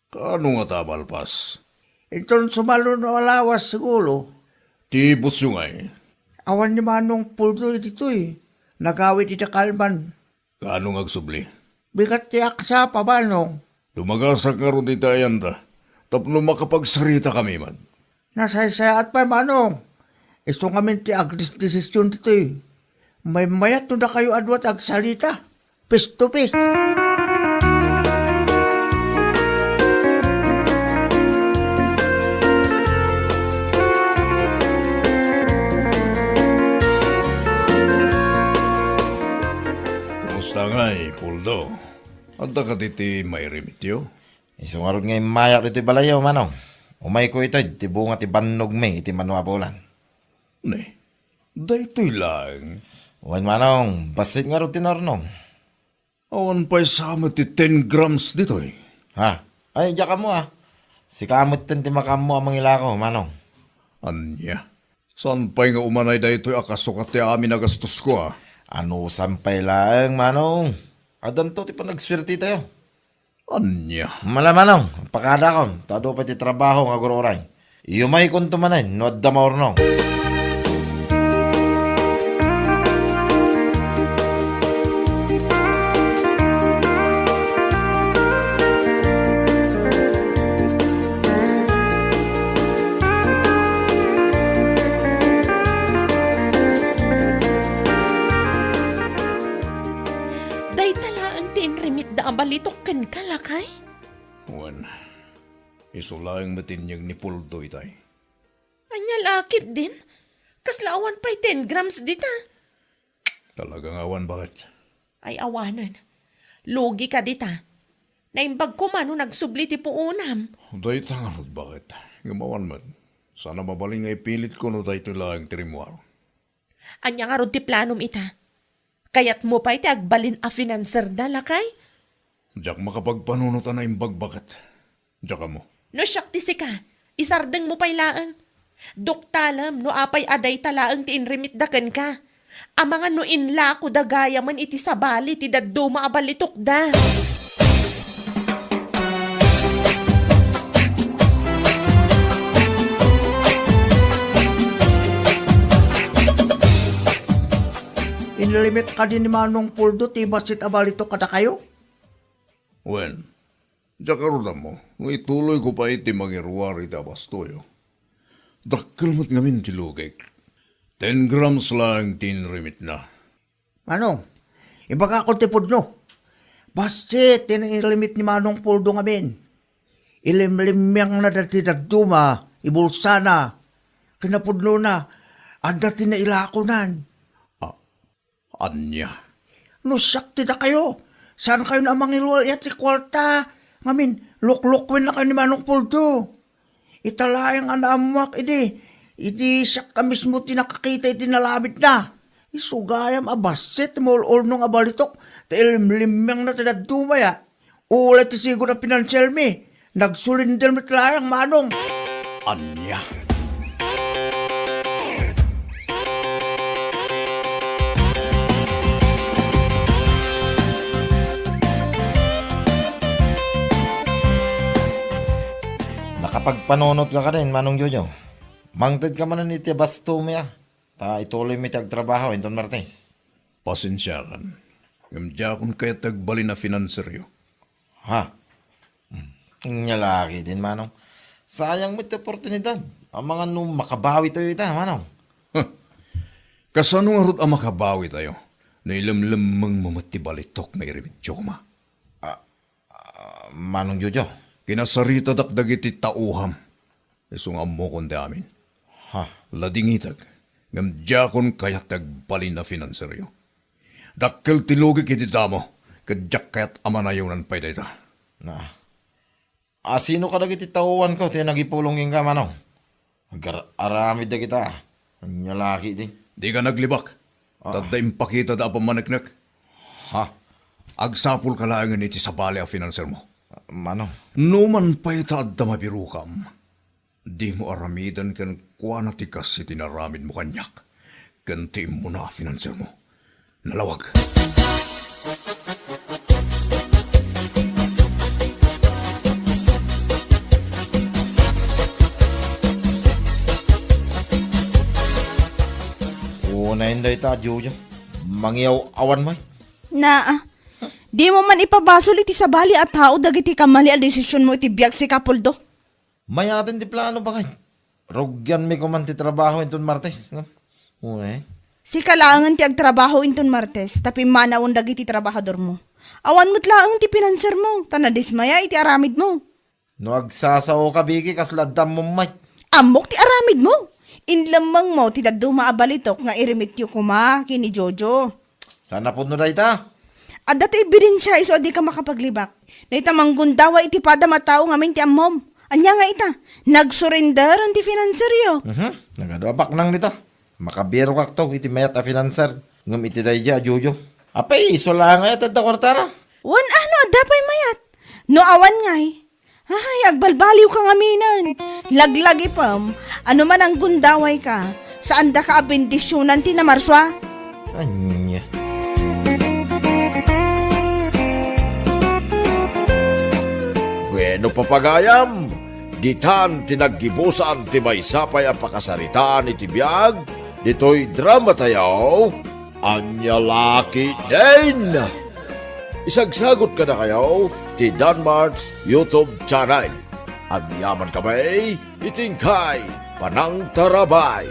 Kaano ngata a malpas? Inton sumalo no a lawas, siguro. Ti busyo ngay? Awan ni Manong Puldo ditoy. Nagawid ida kalman. Kaano nga agsubli? Bigat ti aksapa, Manong. Dumagasak ngarud iti ayanda tapno makapagsaritakami met. Nasaysayaat pay, Manong. Isu ngamin ti agdesdesisyon ditoy. Maymayat no dakayo a dua ti agsalita. Face to face. Kumusta ngay, Puldo? Adda kadi ti mairemityo? Isu ngarud nga immayak ditoy balayyo, Manong. Umayko ited ti bunga ti bannogmi iti mano a bulan. Ne, daytoy laeng. Wen, Manong, bassit ngarud ti naurnong. Awan pay sa met ti ten grams ditoy. Ha? Ay, diak ammo, a. Sika metten ti makaammo a mangilako, Manong. Ania? Saan pay nga umanay daytoy a kasukat ti amin a gastosko, a? Anusan pay laeng, Manong. Addanto ti panagsuertetayo. Ania? Mala, Manong, pakadakon, ta adu pay ti trabaho nga agur-uray. Iyumaykonto manen no adda maurnong. Dayta laeng ti inremitda a balitok kenka, lakay? Wen, isu laeng met inyeg ni Puldo itay. Ania la ketdin? Kasla awan pay ten grams dita. Talaga nga awan, baket. Ay, awanen. Lugi ka dita. Naimbag koma no nagsubli ti puonam. Dayta ngarud, baket. Ngem awan met. Saan a mabalin nga ipilitko no daytoy laeng ti rimmuar. Ania ngarud ti planom ita? Kayatmo pay ti agbalin a finanserda, lakay? Diak makapagpanunot a naimbag, baket. Diak ammo. No siak ti sika, isardengmo pay laeng. Duktalem no apay a dayta laeng ti inremitda kenka. Amangan no inlakoda gayamen iti sabali ti dadduma a balitokda. Inlimit kadi ni Manong Puldo ti bassit a balitok kadakayo? Wen, diak ngarud ammo no ituloyko pay ti mangiruar iti abastoyo. Dakkel met ngamin ti lugik. Ten grams laeng ti inremitna. Manong, ibagakon ti pudno. Bassit ti inlimit ni Manong Puldo ngamin. Ilimlimmiangna dati dadduma, ibulsana. Kinapudnona, adda ti nailakonan. A-, ania? No siak ti dakayo, saankayon a mangiruar iti kuarta. Ngamin, luklukwenna kayo ni Manong Puldo. Ita laeng a naammoak idi, idi siak a mismo ti nakakita iti nalamidna. Isu gayam a bassit ti maul-ulnong a balitok, ta ilimlimmiangna ti dadduma ya. Ulay ti sigud a pinansielmi, nagsulindel met laeng, Manong. Ania? Nakapagpanunot ka kadin, Manong Jojo. Mangted ka manen iti bastom ya. Ta ituloymi ti agtrabaho inton Martes. Pasensiakan. Ngem diakon kayat ti agbalin a finanseryo. Ha? Hmm. Ania la ketdin, Manong. Sayang met ti oportunidad. Amangan no makabawitayo ita, Manong. Huh. Kasano ngarud a makabawitayo no ilemlemmengmo met ti balitok nga irimidyo koma? Ah, ah, Manong Jojo. Kinasaritadak dagiti taoam. Isu nga ammokon ti amin. Ha? Ladingitek, ngem diakon kayat ti agbalin a finanseryo. Dakkel ti lugik iti damo, ket diak kayat a manayonan pay dayta. Na, asino kadagiti taoanko ti nagipulong kenka, Manong? Agar-aramid dagita. Ania la ketdi? Dika naglibak. Ah. Ta adda impakitada a pammaneknek. Ha? Agsapulka laengen iti sabali a finansermo. Manong. Numan pay ta adda mabirokam, dimo aramiden kenkuana ti kas iti naramidmo kaniak ken ti immuna a finansermo. Nalawag. Unayen dayta, Jojo. Mangiyaw-awan met. Naa. Dimo man ipabasol iti sabali a tao dagiti kamali a desisionmo iti biag, sikapuldo. Mayaten ti plano, baket. Rugianmi koman ti trabaho inton Martes, no? Uy. Sika laengen ti agtrabaho inton Martes, ta pimmanawen dagiti trabahadormo. Awan met laeng ti finansermo, ta nadismaya iti aramidmo. No agsasaoka, Biki, kasla adda ammom met. Ammok ti aramidmo. Inlemmengmo ti dadduma a balitok nga irimidyo koma ken ni Jojo. Saan a pudno dayta? Adda ti ebidensia isu a dika makapaglibak. Dayta manggundaway iti padam a tao ngamin ti ammom. Ania nga ita? Nagsurrender ti finanseryo. Mhm. Nagadu a baknang dita. Makabirokakto iti mayat a finanser. Ngem iti daydiay a Jojo. Apay, isu laeng nga iti adda kuartara? Wen, a no adda pay mayat? No awan ngay, ay, agbalbaliwka ngaminen. Laglagipem, a no mananggundawayka, saandaka a bendisionan ti namarsua? Ania? Bueno, papagayam, ditan ti naggibusan ti maysa pay a pakasaritaan iti biag ditoy dramatayo. Ania la ketdin? Isagsagot kadakayo ti Danmart's YouTube channel. Agyaman kami iti inkay panangtarabay.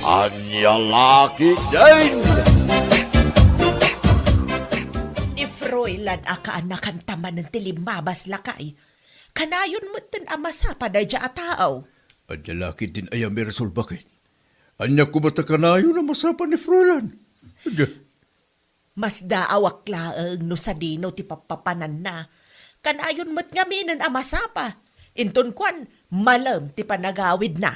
Ania la ketdin? Ni Froilan a kaanakanta manen ti limmabas, lakay. Kanayon metten a masapa daydiay a tao. Adda la ketdin aya mairesolba ket? Ania koma ta kanayon a masapa ni Froilan? Adda. Masdaawak laeng no sadino ti pappapananna. Kanayon met ngaminen a masapa. Inton kuan, malem ti panagawidna.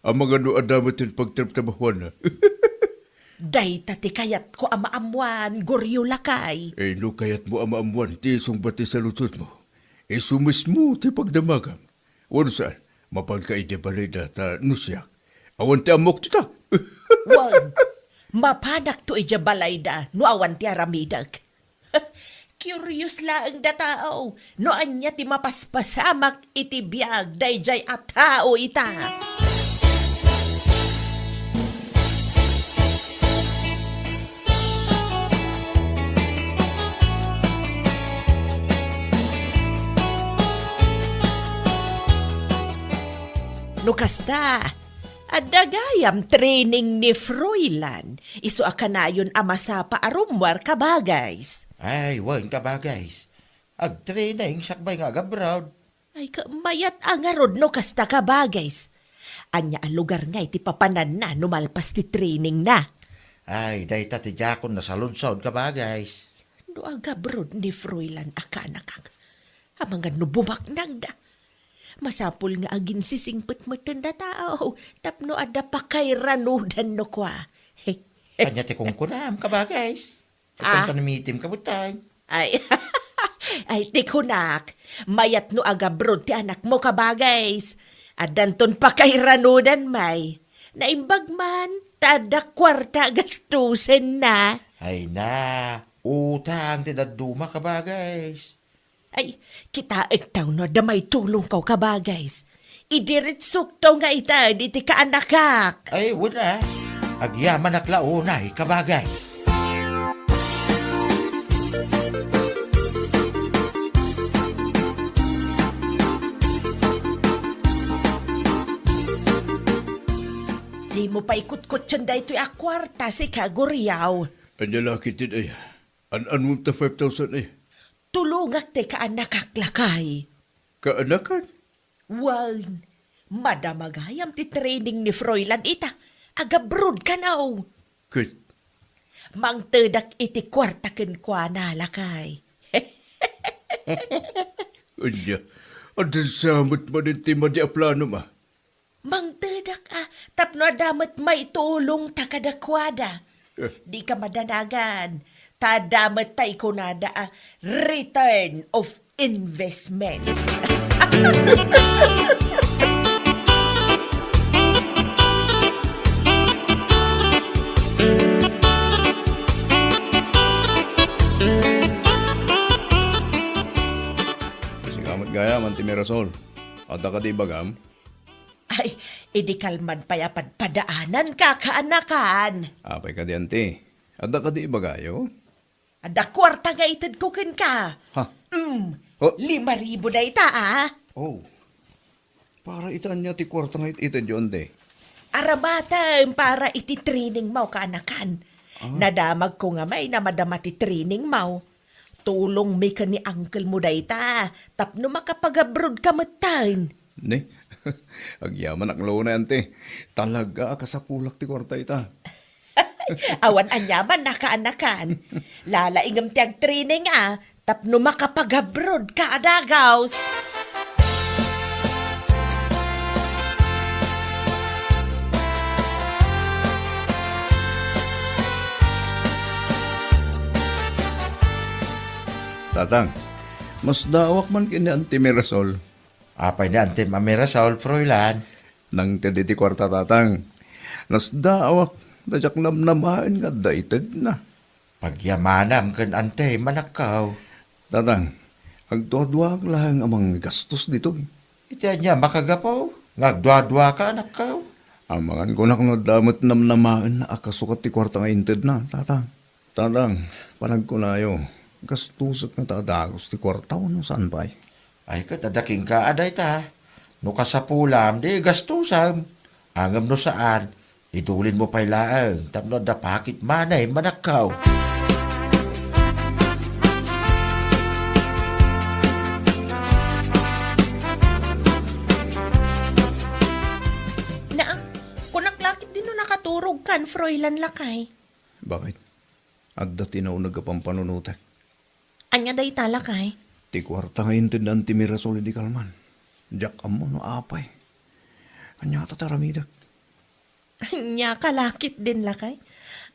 Amangan no adda met ti pagtrabtrabahuanna. Dayta ti kayatko a maammuan, Goryo, lakay. Eh, no kayatmo a maammuan ti isungbat ti saludsodmo, isu mismo ti pagdamagam. Wenno saan, mapanka idiay balayda ta no siak, awan ti ammok dita. Wen, mapanakto idiay balayda no awan ti aramidek. Curious laeng da tao no ania ti mapaspasamak iti biag daydiay a tao ita. No kasta, adda gayam training ni Froilan, isu a kanayon a masapa a rummuar, kabagays. Ay, wen, kabagays. Agtraining sakbay nga agabroad. Ay, ka-, mayat a ngarud no kasta, kabagays. Ania a lugar ngay ti papananna no malpas ti trainingna? Ay, dayta ti diakon nasaludsod, kabagays. No agabroad ni Froilan a kaanakak, amangan no bumaknangda. Masapul nga aginsisingpet metten da tao tapno adda pakairanudan no kua. Ania ti kunkunam, kabagays? Ah. Addanton namitim, kabutay. Ay, ay, ti kunak, mayat no agabroad ti anakmo, kabagays. Addanton pakairanudan, may. Naimbag man, ta adda kuarta a gastusenna. Ay na, utang ti dadduma, kabagays. Ay, kitaek ta no adda maitulongko, kabagays. Idiritsokto nga ited iti kaanakak. Ay, wen a. Agyamanak la unay, kabagay. Pay kutkutien daytoy a kuarta, sika, Guriaw. Ania la ketdin, ay? An-anmom ta five thousand, ay? Tulongak ti kaanakak, lakay. Kaanakan? Wen, madama gayam ti training ni Froilan ita. Agabroad kano. Ket? Mangtedak iti kuarta kenkuana, lakay. Ania, adda sa met manen ti madi a planom, a? Mangtedak a, tapno adda met maitulongta kadakuada. Eh. Dika madanagan, ta adda met tay kunada a return of investment. Sika met gayam, Auntie Mirasol. Adda kadi ibagam? Ay, idi kalman pay a padpadaananka, kaanakan. Apay kadi, Auntie? Adda kadi ibagayo? Adda kuarta nga itedko kenka. Ha? Mm. Oh. Lima ribu dayta, a. Oh. Para iti ania ti kuarta nga it-, itedyo, Auntie? Aramatem para iti training mo, kaanakan. Ah. Nadamagko nga may namadama ti training mo. Tulongmi ken ni uncle mo dayta, tapno makapag-abroad ka metten. Ne? Agyamanak la unay, Auntie. Talaga a kasapulak ti kuarta ita. Awan aniaman a kaanakan. Lalaingem ti agtraining a, tapno makapag-abroad ka a dagaus. Tatang, nasdaawak man ken ni Auntie Mirasol. Apay ni Antem a Mirasol, Froilan? Nangted iti kuarta, Tatang. Nasdaawak, ta diak namnamaen nga adda itedna. Pagyamanam ken Antem, anakko. Tatang, agduaduaak laeng a manggastos ditoy. Iti ania makagapu nga agduaduaka, anakko? Amangan kunak no adda met namnamaenna a kasukat ti kuarta nga intedna, Tatang. Tatang, panagkunayo, gastosek ngata a dagus ti kuarta wenno saan pay? Ay, ket adda kenka a dayta. No kasapulam, di gastusem. Ngem no saan, idulinmo pay laeng tapno adda pocket money, manakkaw. Naa, kunak la ketdin no nakaturogkan, Froilan, lakay. Bakit? Adda ti nauneg a pampanunotek. Ania dayta, lakay? Ti kuarta nga inted ni Auntie Mirasol idi kalman. Diak ammo no apay. Ania ta ti aramidek? Ania ka la ketdin, lakay?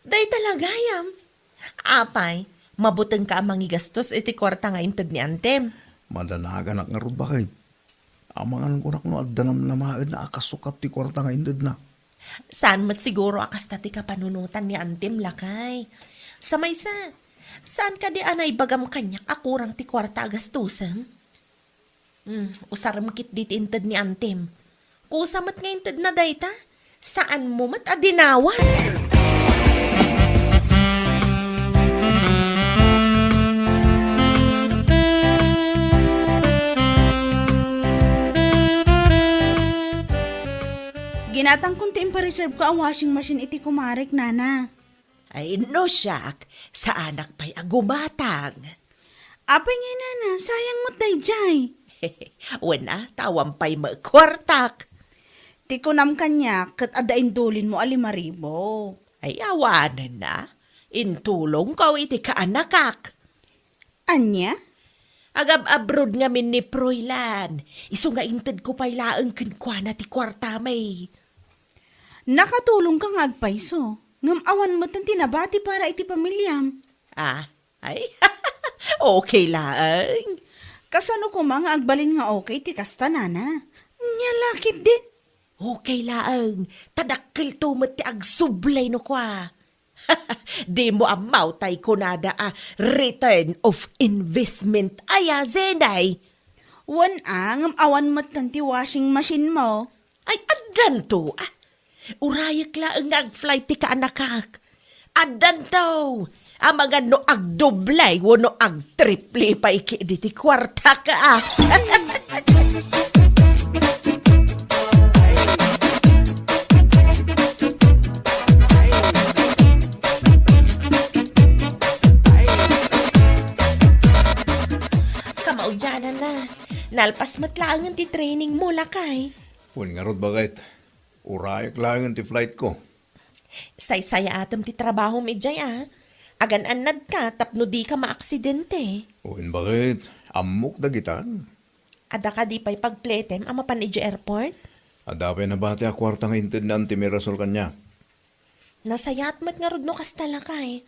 Dayta la gayam. Apay, mabutengka a mangigastos iti kuarta nga inted ni Antem? Madanaganak ngarud, bakit? Amangan kunak no adda namnamaenna a kasukat ti kuarta nga intedna. Saan met siguro a kasta ti kapanunotan ni Antem, lakay. Sa maysa, saan kadi a naibagam kaniak a kurang ti kuarta a gastosem? Hmm, usarem ketdi ti inted ni Antem. Kusa met nga intedna dayta, saanmo met a dinawan. Ginatangkon ti impareserveko a washing machine iti kumarek, nana. Ay, no siak, saanak pay a gumatang. Apay ngay, nana, sayang met daydiay. Wen a, ta awan pay met kuartak. Ti kunam kaniak, ket adda indulinmo a lima ribu. Ay, awanen a. Intulongko iti kaanakak. Ania? Agab-abroad ngamin ni Froilan. Isu nga intedko pay laeng kenkuana ti kuartami. Nakatulongka nga agpayso, ngem awan metten ti nabati para iti pamiliam. Ah, ay, okay laeng. Kasano koma nga agbalin nga okay ti kasta, nana? Nia la ketdin? Okay laeng, ta dakkelto met ti agsublay no kua. Dimo ammo tay kunada a return of investment aya, Zenay? Wen a, ngem awan metten ti washing machine mo. Ay, addanto, ah. Urayek laeng nga ag-fly ti kaanakak. Addanto, amangan no agdoble wenno agtriple pay ketdi ti kuartak, ah. Diana na. Nalpas met laengen ti training mo, lakay. Wen ngarud, baket. Urayak laengen ti flight ko. Saysayaatem ti trabahom idiay, a. Agan-annadka tapno dika maaksidente. Wen, baket. Ammok dagitan. Adda kadi pay pagpletem a mapan idiay airport? Adda pay nabati a kuarta nga inted ni Auntie Mirasol kaniak. Nasayaat met ngarud no kasta, lakay.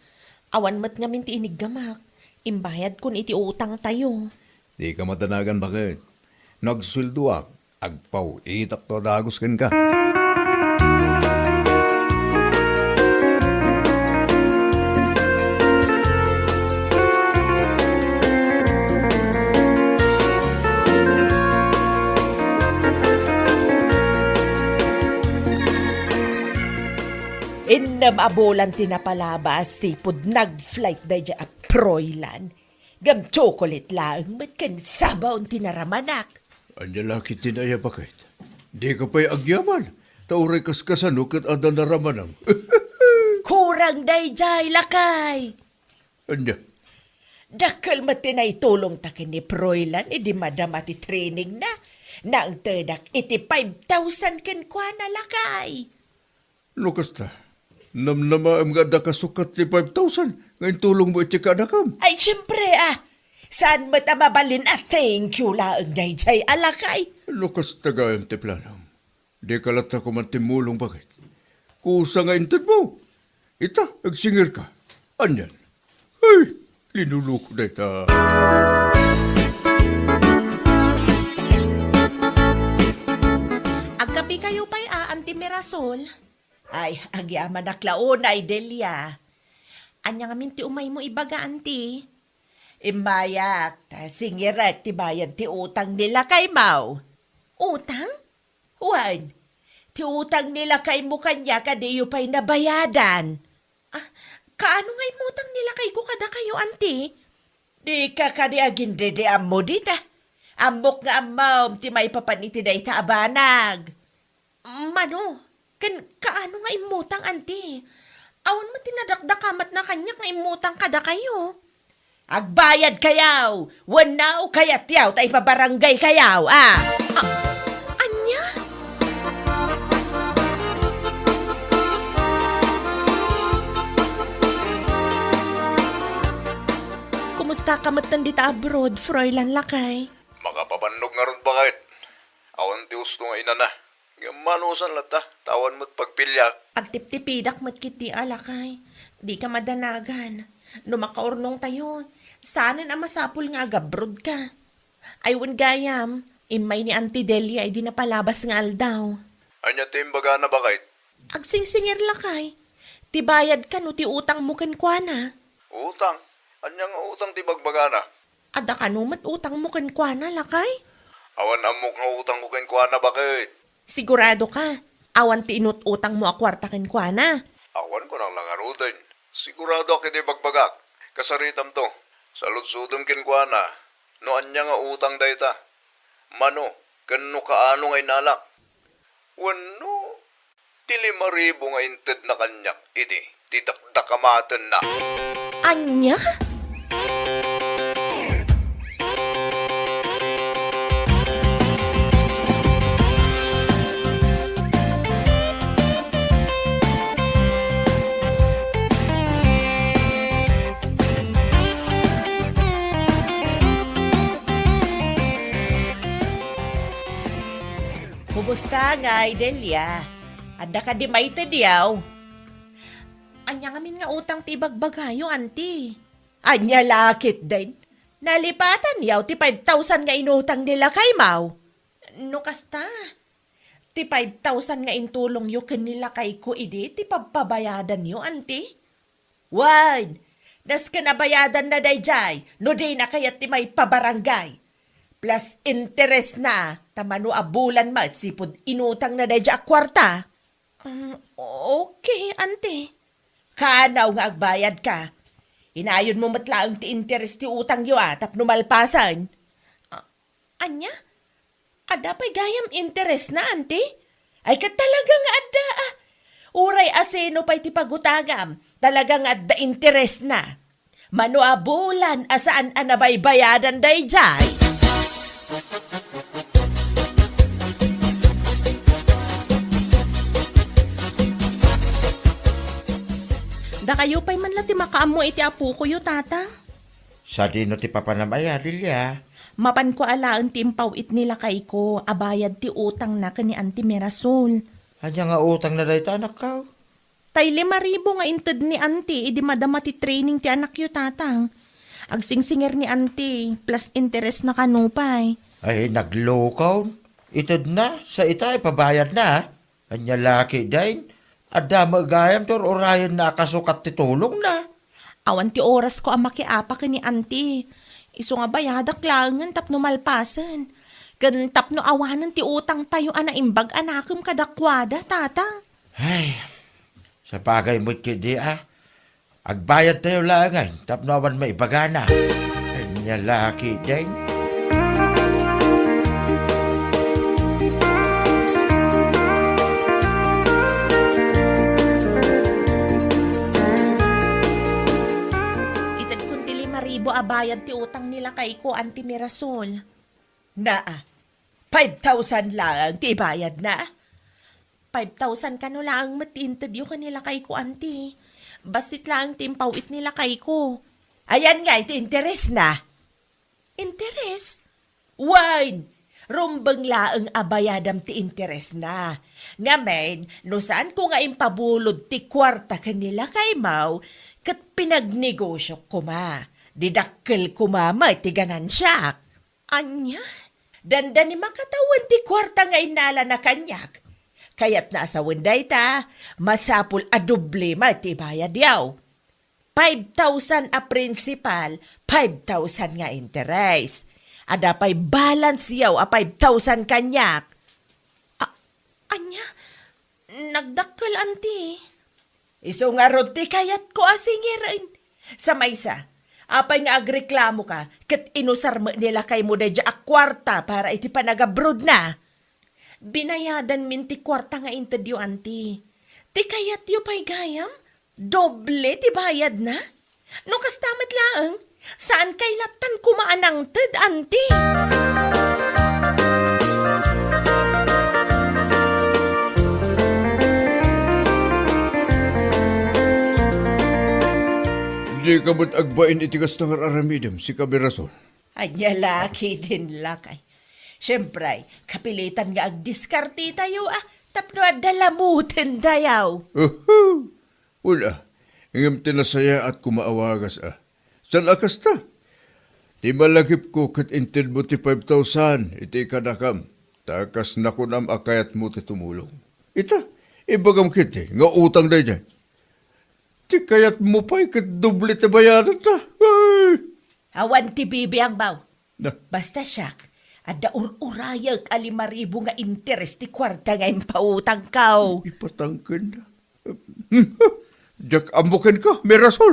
Awan met ngamin ti iniggamak. Imbayadkon iti utangtayo. Dika madanagan, baket. No agsueldoak, agpaw-itakto a dagus kenka. Innem a bulan ti napalabas, sipud nag-flight daydiay a Froilan. Ngem chocolate laeng met ken sabaw ti naramanak. Ania la ketdin aya, baket? Dika pay agyaman, ta uray kaskasano ket adda naramanam. Kurang daydiay, lakay. Ania? Dakkel met ti naitulongta ken ni Froilan idi madama ti trainingna. Naengtedak iti five thousand kenkuana, lakay. No kasta, namnamaem nga adda kasukat ti five thousand nga intulongmo iti kaanakam? Ay, siempre, a. Saan met a mabalin a thank you laeng daydiay a lakay? No kasta gayam ti planom, dika latta koma timmulong, baket. Kusa nga intedmo. Ita, agsingirka. Anian? Ay, linuloko dayta. Agkapikayo pay, a, Auntie Mirasol? Ay, agyamanak la unay, Delia. Ania ngamin ti umaymo ibaga, Auntie? Immayak, ta singirek ti bayad ti utang ni lakaymo. Utang? Wen, ti utang ni lakaymo kaniak a diyo pay nabayadan. Ah, kaano nga immutang ni lakayko kadakayo, Auntie? Dika kadi agindediammo dita. Ammok nga ammom ti maipapan iti dayta a banag. Mano, ken kaano nga immutang, Auntie? Awan met ti nadakdakamatna kaniak nga immutang kadakayo. Agbayadkayo, wenno kayatyo ta ipabarangaykayo, a? A-, ania? Kumustaka metten dita abroad, Froilan lakay? Makapabannog ngarud, baket. Awan ti usto nga inana. Ngem manusan latta, ta awan met pagpiliak. Agtiptipidak met ketdi a lakay. Dika madanagan. No makaurnongtayo, saanen a masapul nga agabrodka. Ay wen gayam, immay ni Auntie Delia idi napalabas nga aldaw. Ania ti imbagana, baket? Agsingsingir lakay. Ti bayad kano ti utangmo kenkuana. Utang? Ania nga utang ti bagbagana? Adda kano met utangmo kenkuana, lakay? Awan ammok nga utangko kenkuana, baket. Sigurado ka? Awan ti inut-utangmo a kuarta kenkuana? Awan, kunak la ngaruden. Siguradoak iti bagbagak. Kasaritamto. Saludsodem kenkuana no ania nga utang dayta. Mano, ken no kaano nga inalak. Wenno, ti lima ribu nga intedna kaniak idi ti dakdakamatenna. Ania? Kumusta ngay, Delia? Adda kadi maitedyo? Ania ngamin nga utang ti ibagbagayo, Auntie? Ania la ketdin? Nalipatanyo ti five thousand nga inutang ni lakaymo? No kasta, ti five thousand nga intulongyo ken ni lakayko idi ti pagpabayadanyo, Auntie? Wen, nasken a bayadanna daydiay no dina kayat ti maipabarangay. Plus interesna, ta mano a bulan met sipud inutangna daydiay a kuarta. Um, okay, Auntie. Kaanaw nga agbayadka. Inayonmo met laeng ti interes ti utangyo a tapno malpasen. A-, ania? Adda pay gayam interesna, Auntie? Ay, ket talaga nga adda, a. Uray asino pay ti pagutangam, talaga nga adda interesna. Mano a bulan a saan a nabaybayadan daydiay? Dakayo pay man la ti makaammo iti apokoyo, Tatang. Sadino ti papanam aya, Delia? Mapanko alaen ti impaw-it ni lakayko a bayad ti utangna ken ni Auntie Mirasol. Ania nga utangna dayta, anakko? Tay lima ribu nga inted ni Auntie idi madama ti training ti anakyo, Tatang. Agsingsingir ni Auntie, plus interest na kano pay. Ay, naglukon. Itedna, sa ita, ipabayadna. Ania la ketdin, adda met gayam ti ur-urayenna a kasukat ti tulongna. Awan ti orasko a makiapa ken ni Auntie. Isu nga bayadak laengen tapno malpasen. Ken tapno awanen ti utangtayo a naimbag a nakem kadakuada, Tatang. Ay, sapagay met ketdi a, agbayadtayo laengen tapno awan maibagana. Ania la ketdin? Itedkon ti lima ribu a bayad ti utang ni lakayko, Auntie Mirasol. Naa, five thousand laeng ti ibayadna? Five thousand kano laeng met ti intedyo ken ni lakayko, Auntie. Bassit laeng ti impaw-it ni lakayko. Ayan ngay ti interesna? Interes? Wen, rumbeng laeng a bayadam ti interesna. Ngamin, no saanko nga impabulod ti kuarta ken ni lakaymo, ket pinagnegosiok koma, di dakkel koma met ti ganansiak. Ania? Dandani makatawen ti kuarta nga innalana kaniak. Kayatna a sawen dayta, masapul a doble met ti ibayadyo. Five thousand a principal, five thousand nga interest. Adda pay balance-yo a five thousand kaniak. A-, ania? Nagdakkel, Auntie. Isu ngarud ti kayatko a singiren. Sa maysa, apay nga agreklamoka ket inusar met ni lakaymo daydiay a kuarta para iti panagabrodna? Binayadanmin ti kuarta nga intedyo, Auntie. Ti kayatyo pay gayam, doble ti bayadna? No kasta met laeng, saan kay lattan koma a nangted, Auntie? Dika met agbain iti kasta nga ar-aramidem, sika Mirasol. Ania la ketdin lakay. Siempre, kapilitan nga agdiskartetayo a tapno adda lamuten dayaw. Uhu! Wen a, ngem ti nasayaat koma a wagas a. Saan a kasta? Ti malagipko ket intedmo ti five thousand iti kadakam, ta kas nakunam a kayatmo ti tumulong. Ita, ibagam ketdi nga utang daydiay. Ti kayatmo pay ket doble ti bayadanta. Ay! Awan ti bibiangmo. Na. Basta siak, adda ur-urayek a lima ribu nga interes ti kuarta nga impautangko. Ipatangken. Diak ammo kenka, Mirasol.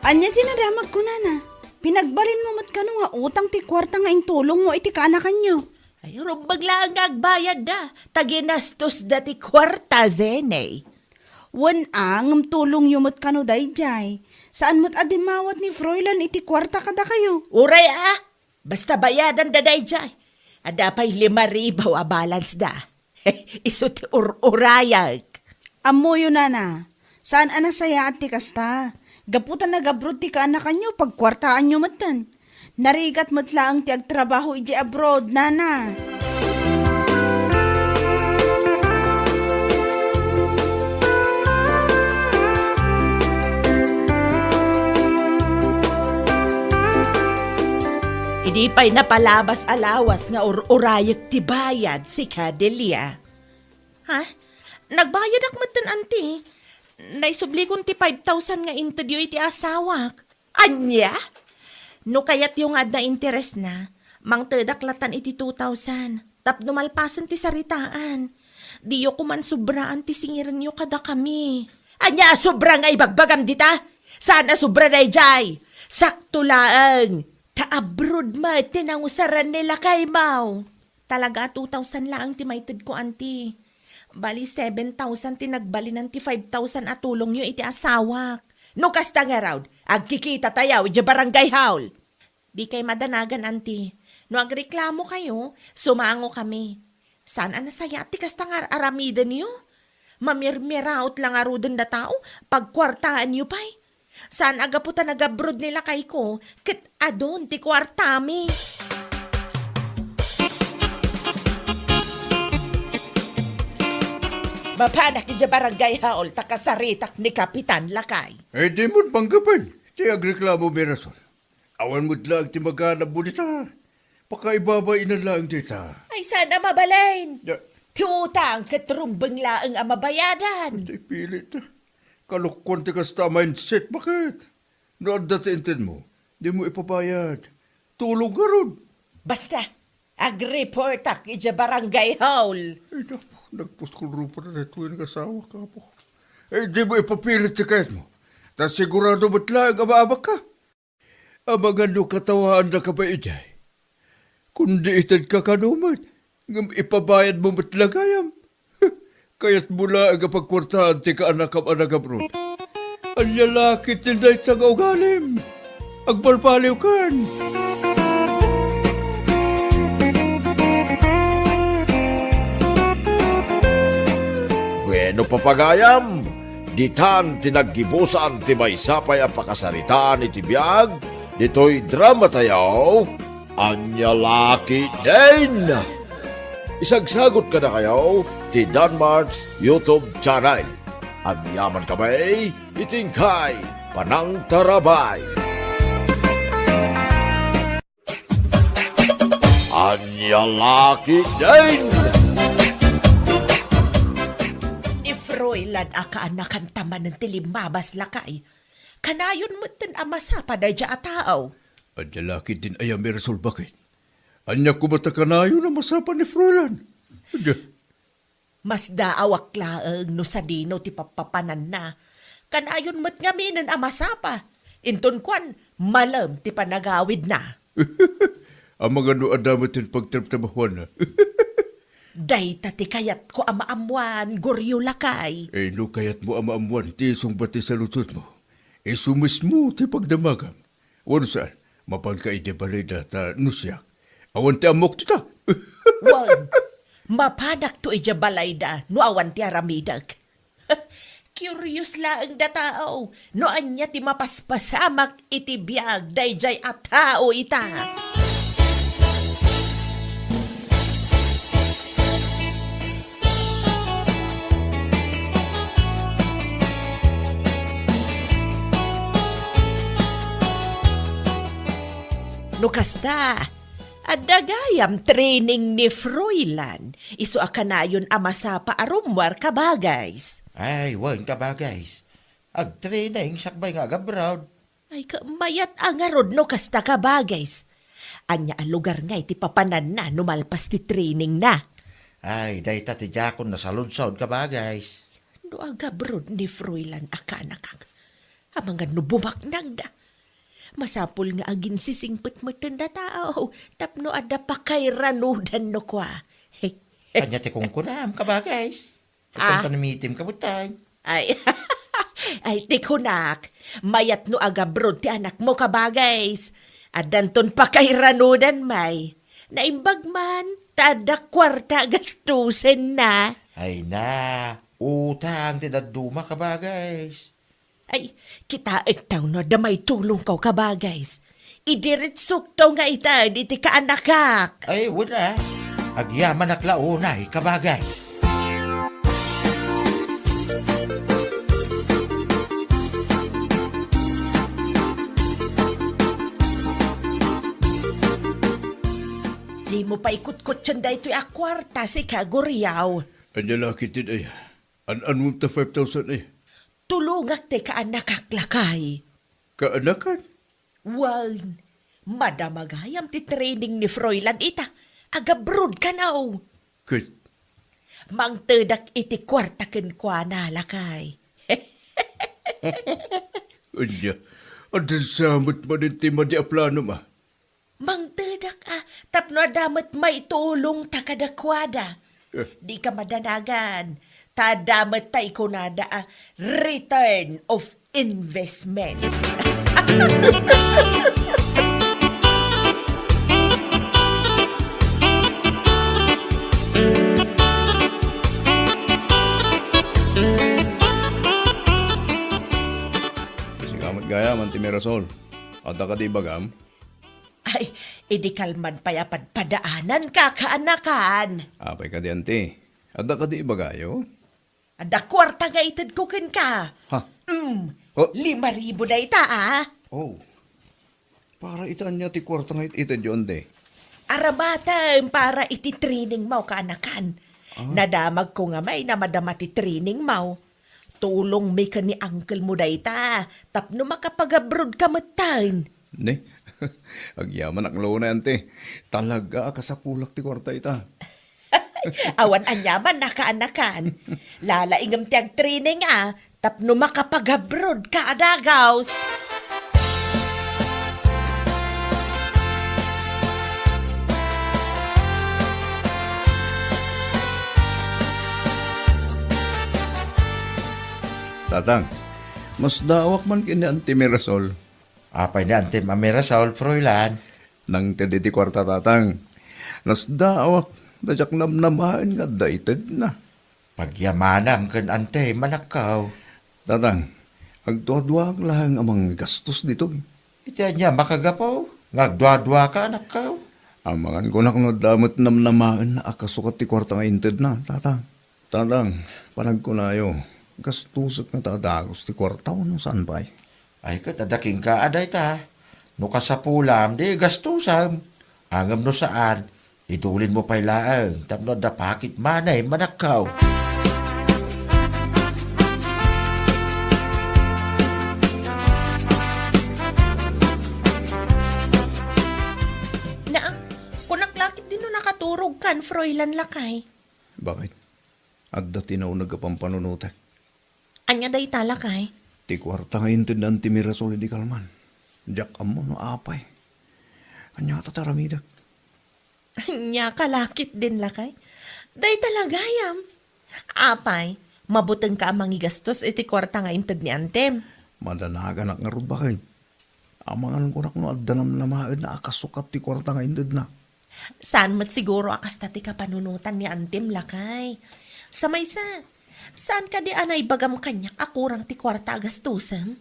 Ania ti nadamagko, nana? Pinagbalinmo met kano nga utang ti kuarta nga intulongmo iti kaanakanyo? Ay, rumbeng laeng nga agbayadda, ta ginastosda ti kuarta, Zene. Wen a, ngem tulongyo met kano daydiay. Saan met a dimmawat ni Froilan iti kuarta kadakayo. Uray a, basta bayadanda daydiay. Adda pay lima ribu a balance da. Isu ti ur-urayek. Ammoyo, nana, saan a nasayaat ti kasta. Gapu ta nagabrod ti kaanakanyo, pagkuartaanyo metten. Narigat met laeng ti agtrabaho idiay abroad, nana. Idi pay napalabas a lawas nga ur-urayek ti bayad, sika, Delia. Ha? Nagbayadak metten, Auntie. Naisublikon ti five thousand nga intedyo iti asawak. Ania? No kayatyo nga adda interesna, mangtedak latan iti two thousand. Tapno malpasen ti saritaan. Diyo koman sobraan ti singirenyo kadakami. Ania a sobra nga ibagbagam dita? Saan a sobra daydiay? Sakto laeng. Ta abroad met ti nangusaran ni lakaymo. Talaga a two thousand laeng ti maitedko, Auntie. Bali, seven thousand ti nagbalinan ti five thousand a tulongyo iti asawak. No kasta ngarud, agkikitatayo idiay barangay hall. Dikay madanagan, Auntie. No agreklamo kayo, sumango kami. Saan a nasayaat ti kasta nga ar-aramidenyo? Mamirmiraot la ngaruden a tao, pagkuartaenyo pay. Saan a gapu ta nagabrod ni lakayko, ket adun ti kuartami. Mapanak idiay barangay hall ta kasaritak ni Kapitan, lakay. Eh, di mo panggapen ti agreklamo, Mirasol. Awan met laeng ti maganabmo dita. Pakaibabay-inan laeng dita. Ay, saan a mabalin? Ya. Ti utang ket rumbeng laeng a mabayadan. Ti pilit. Kalokuan ti kasta a mindset, baket? No adda ti intedmo, dimo ipabayad. Tulong ngarud. Basta, agreportak idiay barangay hall. Ay, naku, nagpuskol rupa na daytoy nga asawa, kapo. Eh, dimo ipapilit ti kayatmo. Ta sigurado met laeng a maabakka. Amangan no katawaannaka pay idiay. Kundi itedka kano met, ngem ipabayadmo met la gayam. Kayatmo laeng a pagkuartaan ti kaanakam a nagabrod. Ania la ketdin dayta nga ugalim? Agbalbaliwkan! Bueno, papagayam, ditan ti naggibusan ti maysa pay a pakasaritaan iti biag ditoy dramatayo, Ania La Ketdin. Isagsagut kadakayo ti Danmart's YouTube channel. Agyaman kami iti inkay panangtarabay. Ania La Ketdin! Ni Froilan a kaanakan ta manen ti limmabas, lakay. Kanayon metten a masapa daydiay a tao. Ania La Ketdin aya, Mirasol, baket? Ania koma ta kanayon a masapa ni Froilan? Ania? Masdaawak laeng no sadino ti pappapananna. Kanayon met ngaminen a masapa. Inton kuan, malem ti panagawidna. Amangan no adda met ti pagtrabtrabahuanna. Dayta ti kayatko a maammoan, Goryo, lakay. Eh, no kayatmo a maammoan ti isungbat ti saludsodmo, isu mismo ti pagdamagam. Wenno saan, mapanka idiay balayda ta no siak, awan ti ammok dita. Wen, mapanakto idiay balayda no awan ti aramidek. Curious laeng da tao no ania ti mapaspasamak iti biag daydiay a tao ita. No kasta, adda gayam training ni Froilan, isu a kanayon a masapa a rummuar, kabagays. Ay, wen, kabagays. Agtraining sakbay nga agabroad. Ay, ka-, mayat a ngarud no kasta, kabagays. Ania a lugar ngay ti papananna no malpas ti trainingna? Ay, dayta ti diakon nasaludsod, kabagays. No agabroad ni Froilan a kaanakak, amangan no bumaknangda. Masapul nga aginsisingpet metten da tao tapno adda pakairanudan no kua. Ania ti kunkunam, kabagays? Ay, ah, kanita namitim ka, butay. Ay, ay, ti kunak, mayat no agabroad ti anakmo, kabagays. Addanton pakairanudan, may. Naimbag man, ta adda kuarta a gastusenna. Ay na, utang ti dadduma, kabagays. Ay, kitaek taw no adda maitulongko, kabagays. Idiritsok taw nga ited iti kaanakak. Ay, wala. Agyamanak la unay, kabagays. Dimo pay kutkutien daytoy a kuarta, sika, Guriaw. Ania la ketdin aya? An-anmom ta five thousand aya? Tulongak ti kaanakak, lakay. Kaanakan? Wen, madama gayam ti training ni Froilan ita. Agabroad kano. Ket? Mangtedak iti kuarta kenkuana, lakay. Ania, adda sa met manen ti madi a planom, a? Mangtedak a, tapno adda met maitulongta kadakuada. Eh. Dika madanagan, ta adda met ta ikunada a return of investment. Auntie Mirasol, adda kadi ibagam? Ay, idi kalman pay a padpadaananka, kaanakan. Apay kadi, Auntie? Adda kadi ibagayo? Adda kuarta nga itedko kenka. Ha? Mm. Oh. Lima ribu dayta, a. Oh. Para iti ania ti kuarta nga it-, itedyo, Auntie? Aramatem para iti training mo, kaanakan. Ah. Nadamagko nga may namadama ti training mo. Tulongmi ken ni uncle mo dayta tapno makapag-abroad ka metten. Ne? Agyamanak la unay, Auntie. Talaga a kasapulak ti kuarta ita. Awan aniaman, nakaanakan. Lalaingem ti agtraining a tapno makapag-abroad ka a dagus. Tatang, masdaawak man ken ni Auntie Mirasol. Apay ni Auntie Mirasol, Froilan? Nangted iti kuarta, Tatang. Nasdaawak, ta diak namnamaen nga adda itedna. Pagyamanam ken Auntie, manakkaw. Tatang, agduaduaak laeng a manggastos ditoy. Iti ania makagapu nga agduaduaka, anakkaw? Amangan kunak no adda met namnamaen a kasukat ti kuarta nga intedna, Tatang. Tatang, panagkunayo, gastusek ngata a dagus ti kuarta wenno saan pay? Ay, ket adda kenka a dayta. No kasapulam, di gastusem. Ngem no saan, idulinmo pay laeng tapno adda pocket money, manakkaw. Na, kunak la ketdin no nakaturogkan, Froilan, lakay. Bakit? Adda ti nauneg a pampanunotek. Ania dayta, lakay? Ti kuarta nga inted ni Auntie Mirasol idi kalman. Diak ammo no apay. Ania ta ti aramidek? Ania ka la ketdin, lakay? Dayta la gayam. Apay, mabutengka a mangigastos iti kuarta nga inted ni Auntiem? Madanaganak ngarud, bakit? Amangan kunak no adda namnamaenna a kasukat ti kuarta nga intedna. Saan met siguro a kasta ti kapanunotan ni Auntiem, lakay. Sa maysa, saan kadi a naibagam kaniak a kurang ti kuarta a gastusem?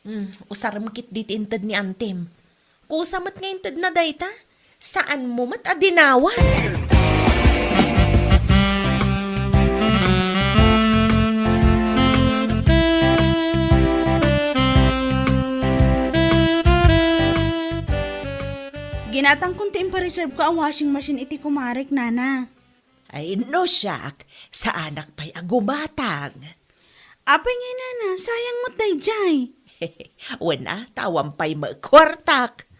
Hmm, usarem ketdi ti inted ni Auntiem. Kusa met nga intedna dayta. Saanmo met a dinawan? Ginatangkon ti impareserveko a washing machine iti kumarek, nana. Ay, no siak, saanak pay a gumatang. Apay ngay, nana, sayang met daydiay. Wen a, ta awan pay met kuartak.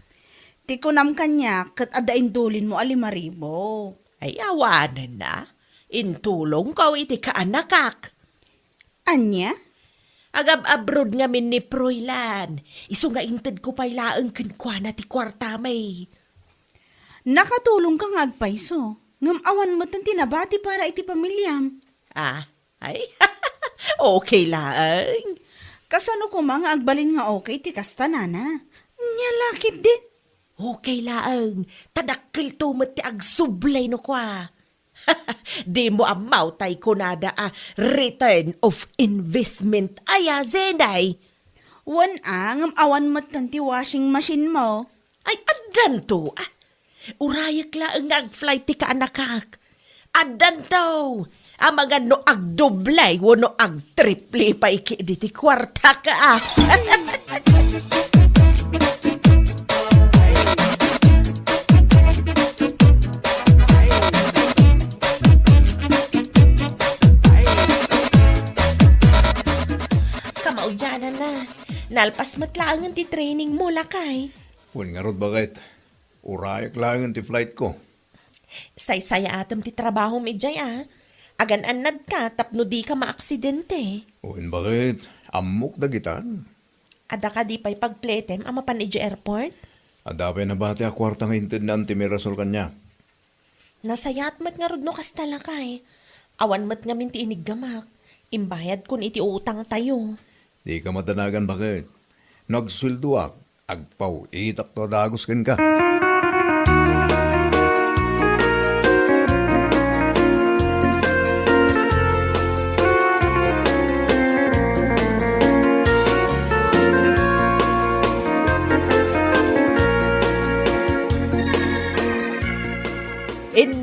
Ti kunam kaniak, ket adda indulinmo a lima ribu. Ay, awanen a. Intulongko iti kaanakak. Ania? Agab-abroad ngamin ni Froilan. Isu nga intedko pay laeng kenkuana ti kuartami. Nakatulongka nga agpayso, ngem awan metten ti nabati para iti pamiliam. Ah, ay, okay laeng. Kasano koma nga agbalin nga okay ti kasta, nana? Nia la ketdin? Okay laeng, ta dakkelto met ti agsublay no kua. Dimo ammo tay kunada a return of investment aya, Zenay? Wen a, ngem awan metten ti washing machine mo. Ay, addanto, ah. Urayek laeng nga ag-flight ti kaanakak. Addanto, amangan no agdoble wenno agtriple pay ketdi ti kuartak, ah. Kamaudiananna, nalpas met laengen ti training mo, lakay. Wen ngarud, baket. Urayek laengen ti flight ko. Saysayaatem ti trabahom idiay, a. Agan-annadka tapno dika maaksidente. Wen, baket. Ammok dagitan. Adda kadi pay pagpletem a mapan idiay airport? Adda pay nabati a kuarta nga inted ni Auntie Mirasol kaniak. Nasayaat met ngarud no kasta, lakay. Awan met ngamin ti iniggamak. Imbayadkon iti utangtayo. Dika madanagan, baket. No agsueldoak, agpaw-itakto a dagus kenka.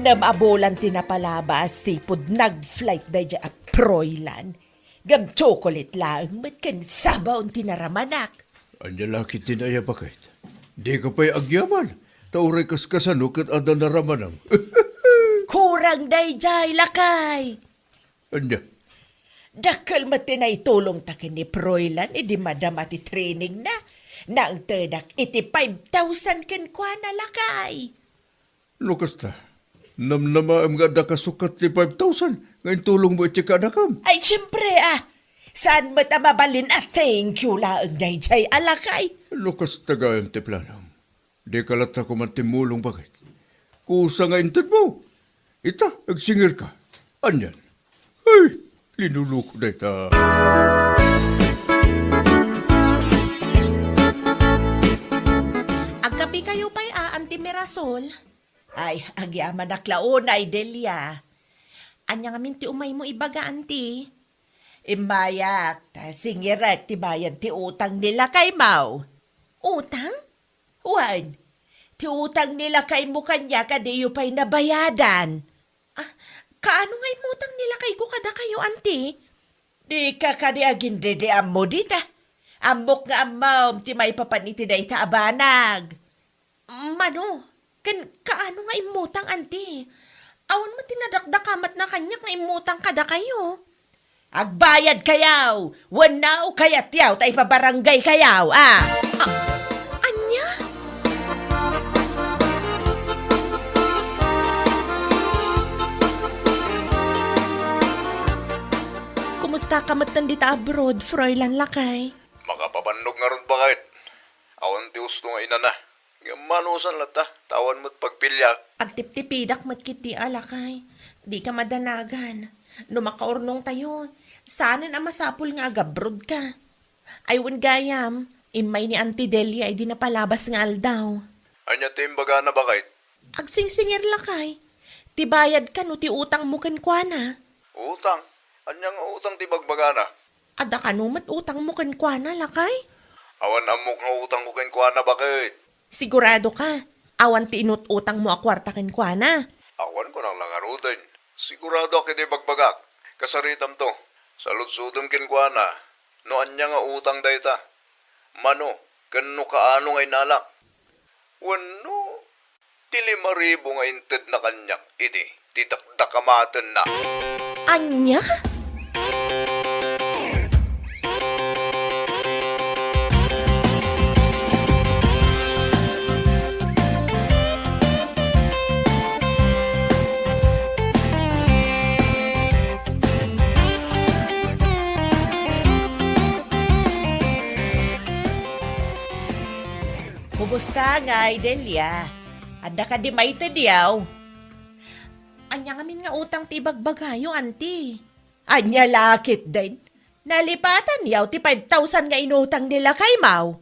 Ngem a bulan ti napalabas, sipud nag-flight daydiay a Froilan. Ngem chocolate laeng met ken sabaw ti naramanak. Ania la ketdin aya, baket? Dika pay agyaman, ta uray kaskasano ket adda naramanam. Kurang daydiay, lakay. Ania? Dakkel met ti naitulongta ken ni Froilan idi madama ti trainingna. Naangtedak iti five thousand kenkuana, lakay. No kasta, namnamaem nga adda kasukat ti five thousand nga intulongmo iti kaanakam. Ay, siempre, ah. Saan met a mabalin a thank you laeng daydiay a lakay? No kasta gayam ti planom, dika latta koma timmulong, baket. Kusa nga intedmo. Ita, agsingirka. Anian? Ay, linuloko dayta. Agkapikayo pay a, Anti Mirasol? Ay, agyamanak la unay, Delia. Ania ngamin ti umaymo ibaga, Anti? Immayak, ta singirek ti bayad ti utang ni lakaymo. Utang? Wen, ti utang ni lakaymo kaniak a diyo pay nabayadan. Ah, kaano nga immutang ni lakayko kadakayo, Anti? Dika kadi agindedeammo dita. Ammok nga ammom ti maipapan iti dayta a banag. Mano, ken kaano nga immutang, Anti? Awan met ti nadakdakamatna kaniak nga immutang kadakayo. Agbayadkayo wenno kayatyo ta ipabarangaykayo, a? A-, ania? Kumustaka metten dita abroad, Froilan lakay? Makapabannog ngarud, baket. Awan ti usto nga inana. Ngem manusan latta, ta awan met pagpiliak. Agtiptipidak met ketdi a lakay. Dika madanagan. No makaurnongtayo, saanen a masapul nga agabrodka. Ay wen gayam, immay ni Anti Delia idi napalabas nga aldaw. Ania ti imbagana, baket? Agsingsingir lakay. Ti bayad kano ti utangmo kenkuana? Utang? Ania nga utang ti bagbagana? Adda kano met utangmo kenkuana, lakay? Awan ammok nga utangko kenkuana, baket. Sigurado ka? Awan ti inut-utangmo a kuarta kenkuana? Awan, kunak la ngaruden. Siguradoak iti bagbagak. Kasaritamto. Saludsodem kenkuana no ania nga utang dayta. Mano, ken no kaano nga inalak. Wenno, ti lima ribu nga intedna kaniak idi ti dakdakamatenna. Ania? Kumusta ngay, Delia? Adda kadi maitedyo? Ania ngamin nga utang ti ibagbagayo, Anti? Ania la ketdin? Nalipatanyo ti five thousand nga inutang ni lakaymo?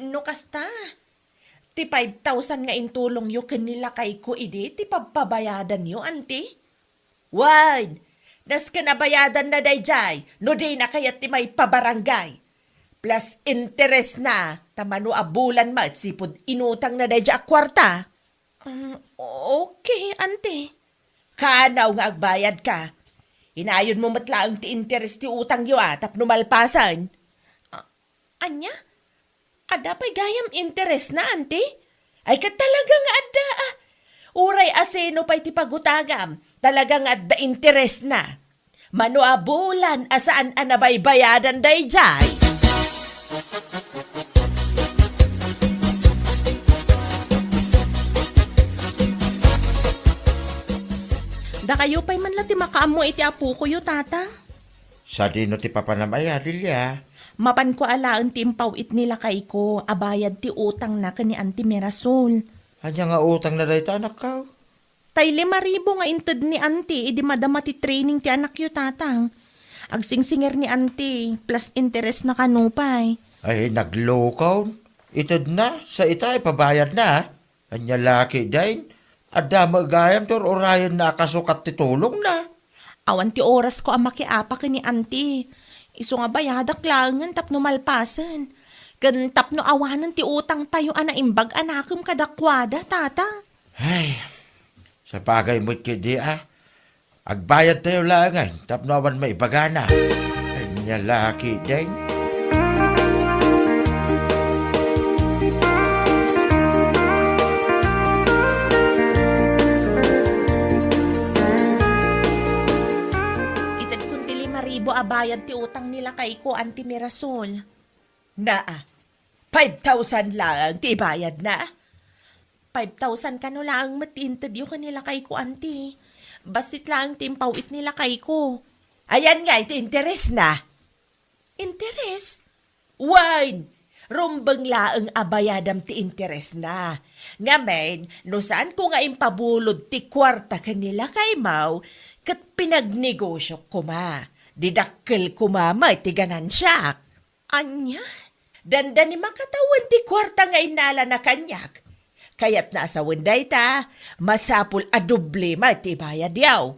No kasta, ti five thousand nga intulongyo ken ni lakayko idi ti pagpabayadanyo, Anti? Wen, nasken a bayadanna daydiay no dina kayat ti maipabarangay. Plus interesna, ta mano a bulan met sipud inutangna daydiay a kuarta. Um, okay, Anti. Kaano nga agbayadka? Inayonmo met laeng ti interes ti utangyo a tapno malpasen. A-, ania? Adda pay gayam interesna, Anti? Ay, ket talaga nga adda, a. Uray asino pay ti pagutangam, talaga nga adda interesna. Mano a bulan a saan a nabaybayadan daydiay? Dakayo pay man la ti makaammo iti apokoyo, Tata. Sadino ti papanam aya, Delia? Mapanko alaen ti impaw-it ni lakayko a bayad ti utangna ken ni Anti Mirasol. Ania nga utangna dayta, anakko? Tay lima ribu nga inted ni Anti idi madama ti training ti anakyo, Tatang. Agsingsingir ni Anti, plus interesna kano pay. Ay, naglukon. Itedna, sa ita, ipabayadna. Ania la ketdin? Adda met gayam ti ur-urayenna a kasukat ti tulongna. Awan ti orasko a makiapa ken ni Anti. Isu nga bayadak laengen tapno malpasen. Ken tapno awanen ti utangtayo a naimbag a nakem kadakuada, Tata. Ay, Sabagay met ketdi a, agbayadtayo laengen tapno awan maibagana. Ania la ketdin? Itedkon ti lima ribu a bayad ti utang ni lakayko, Auntie Mirasol. Naa, five thousand laeng ti ibayadna. Five thousand kano laeng met ti intedyo ken ni lakayko, Auntie. Bassit laeng ti impaw-it ni lakayko. Ayan ngay ti interesna. Interes? Wen, rumbeng laeng a bayadam ti interesna. Ngamin, no saanko nga impabulod ti kuarta ken ni lakaymo, ket pinagnegosiok koma. Didakkel koma met ti ganansiak. Ania? Dandani makatawen ti kuarta nga innalana kaniak. Kayatna a sawen dayta, masapul a doble met ti ibayadyo.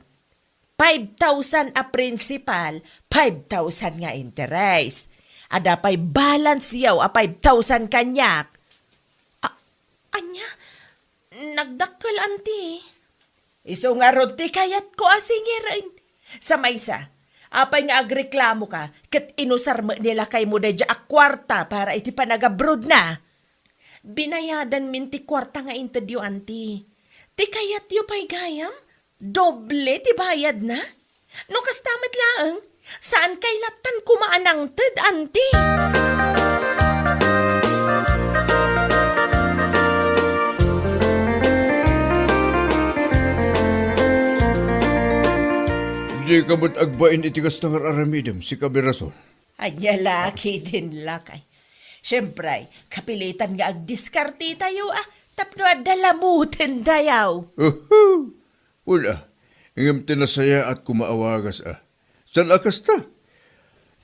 Five thousand a principal, five thousand nga interes. Adda pay balance-yo a five thousand kaniak. A-, ania? Nagdakkel, Auntie. Isu ngarud ti kayatko a singiren. Sa maysa, apay nga agreklamoka ket inusar met ni lakaymo daydiay a kuarta para iti panagabrodna? Binayadanmin ti kuarta nga intedyo, Auntie. Ti kayatyo pay gayam, doble ti bayadna? No kasta met laeng, saankay lattan koma a nangted, Auntie. Dika met agbain iti kasta nga ar-aramidem, sika Mirasol. Ania la ketdin, lakay? Siempre, kapilitan nga agdiskartetayo a tapno adda lamuten dayaw. Uhu! Wen a, ngem ti nasayaat koma a wagas a. Saan a kasta?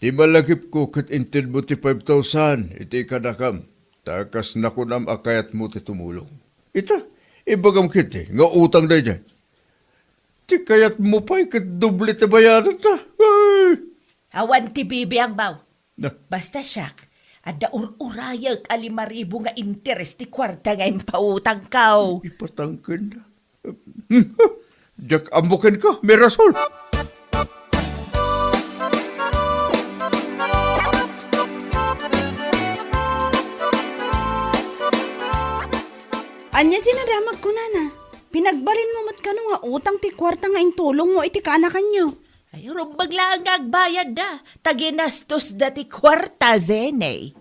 Ti malagipko ket intedmo ti five thousand iti kadakam, ta kas nakunam a kayatmo ti tumulong. Ita, ibagam ketdi nga utang daydiay. Ti kayatmo pay ket doble ti bayadanta. Ay! Awan ti bibiangmo. Na. Basta siak, adda ur-urayek a lima ribu nga interes ti kuarta nga impautangko. Ipatangken. Diak ammo kenka, Mirasol. Ania ti nadamagko, nana? Pinagbalinmo met kano nga utang ti kuarta nga intulongmo iti kaanakanyo? Ay, rumbeng laeng nga agbayadda, ta ginastosda ti kuarta, Zene.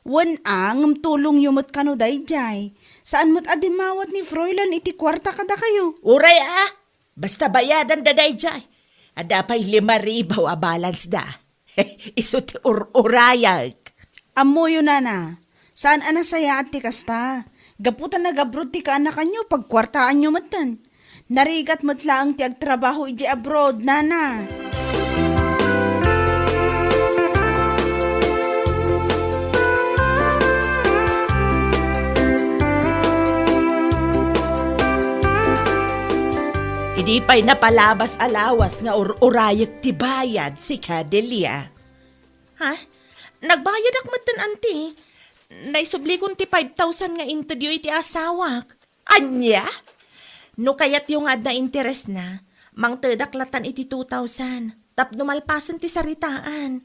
Wen a, ngem tulongyo met kano daydiay. Saan met a dimmawat ni Froilan iti kuarta kadakayo. Uray a, basta bayadanda daydiay. Adda pay lima ribu a balance da. Isu ti ur-urayek. Ammoyo, nana, saan a nasayaat ti kasta. Gapu ta nagabrod ti kaanakanyo, pagkuartaanyo metten. Narigat met laeng ti agtrabaho idiay abroad, nana. Idi pay napalabas a lawas nga ur-urayek ti bayad, sika Delia. Ha? Nagbayadak metten, Auntie. Naisublikon ti five thousand nga intedyo iti asawak. Ania? No kayatyo nga adda interesna, mangtedak latan iti two thousand. Tapno malpasen ti saritaan.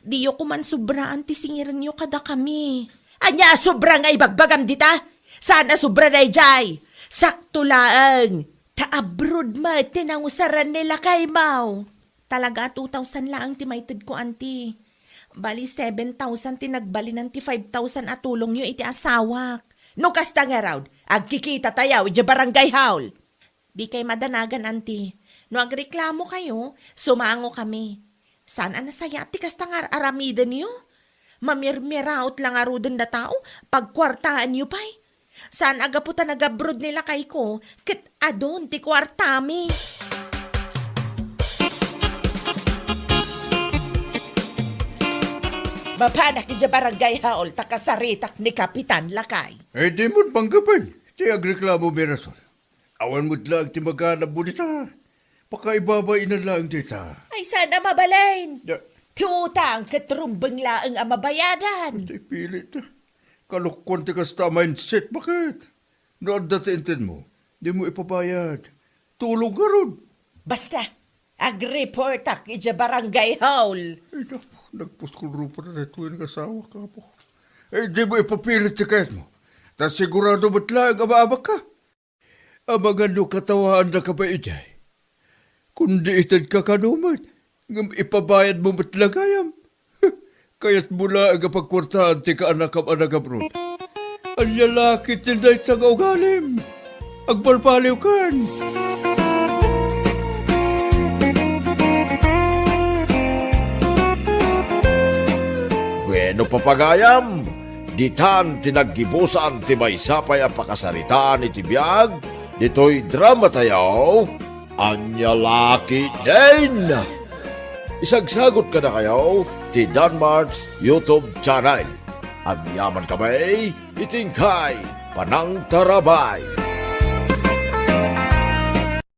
Diyo koman sobraan ti singirenyo kadakami. Ania a sobra nga ibagbagam dita? Saan a sobra daydiay? Sakto laeng. Ta abroad met ti nangusaran ni lakaymo. Talaga a two thousand laeng ti maitedko, Auntie. Bali, seven thousand ti nagbalinan ti five thousand a tulongyo iti asawak. No kasta ngarud, agkikitatayo idiay barangay hall. Dikay madanagan, Auntie. No agreklamokayo, sumangokami. Saan a nasayaat ti kasta nga ar-aramidenyo? Mamirmiraot la ngaruden a tao, pagkuartaanyo pay. Saan a gapu ta nagabrod ni lakayko, ket adun ti kuartami. Mapanak idiay barangay hall ta kasaritak ni Kapitan, lakay. Ay, di met panggapen ti agreklamo, Mirasol. Awan met laeng ti maganabmo dita. Pakaibabainan laeng dita. Ay, saan a mabalin? Da- Ti utang ket rumbeng laeng a mabayadan. Ti pilit. Kalokuan ti kasta a mindset, baket? No adda ti intedmo, dimo ipabayad. tulong ngarud. Basta, agreportak idiay barangay hall. Ay, nak, nagpuskol rupa na daytoy nga asawa, Apo. Eh, di mo ipapilit ti kayatmo. Ta sigurado met laeng a maabak ka. Amangan no katawaandaka pay idiay. Kundi itedka kano met, ngem ipabayadmo met la gayam. Kayatmo laeng a pagkuartaan ti kaanakam a nagabroad. Ania la ketdin dayta nga ugalim? Agbalbaliwkan! Bueno, papagayam, ditan ti naggibusan ti maysa pay a pakasaritaan iti biag ditoy dramatayo, Ania la ketdin? Isagsagot kadakayo ti Danmart's YouTube channel. Agyamankami iti inkay panangtarabay.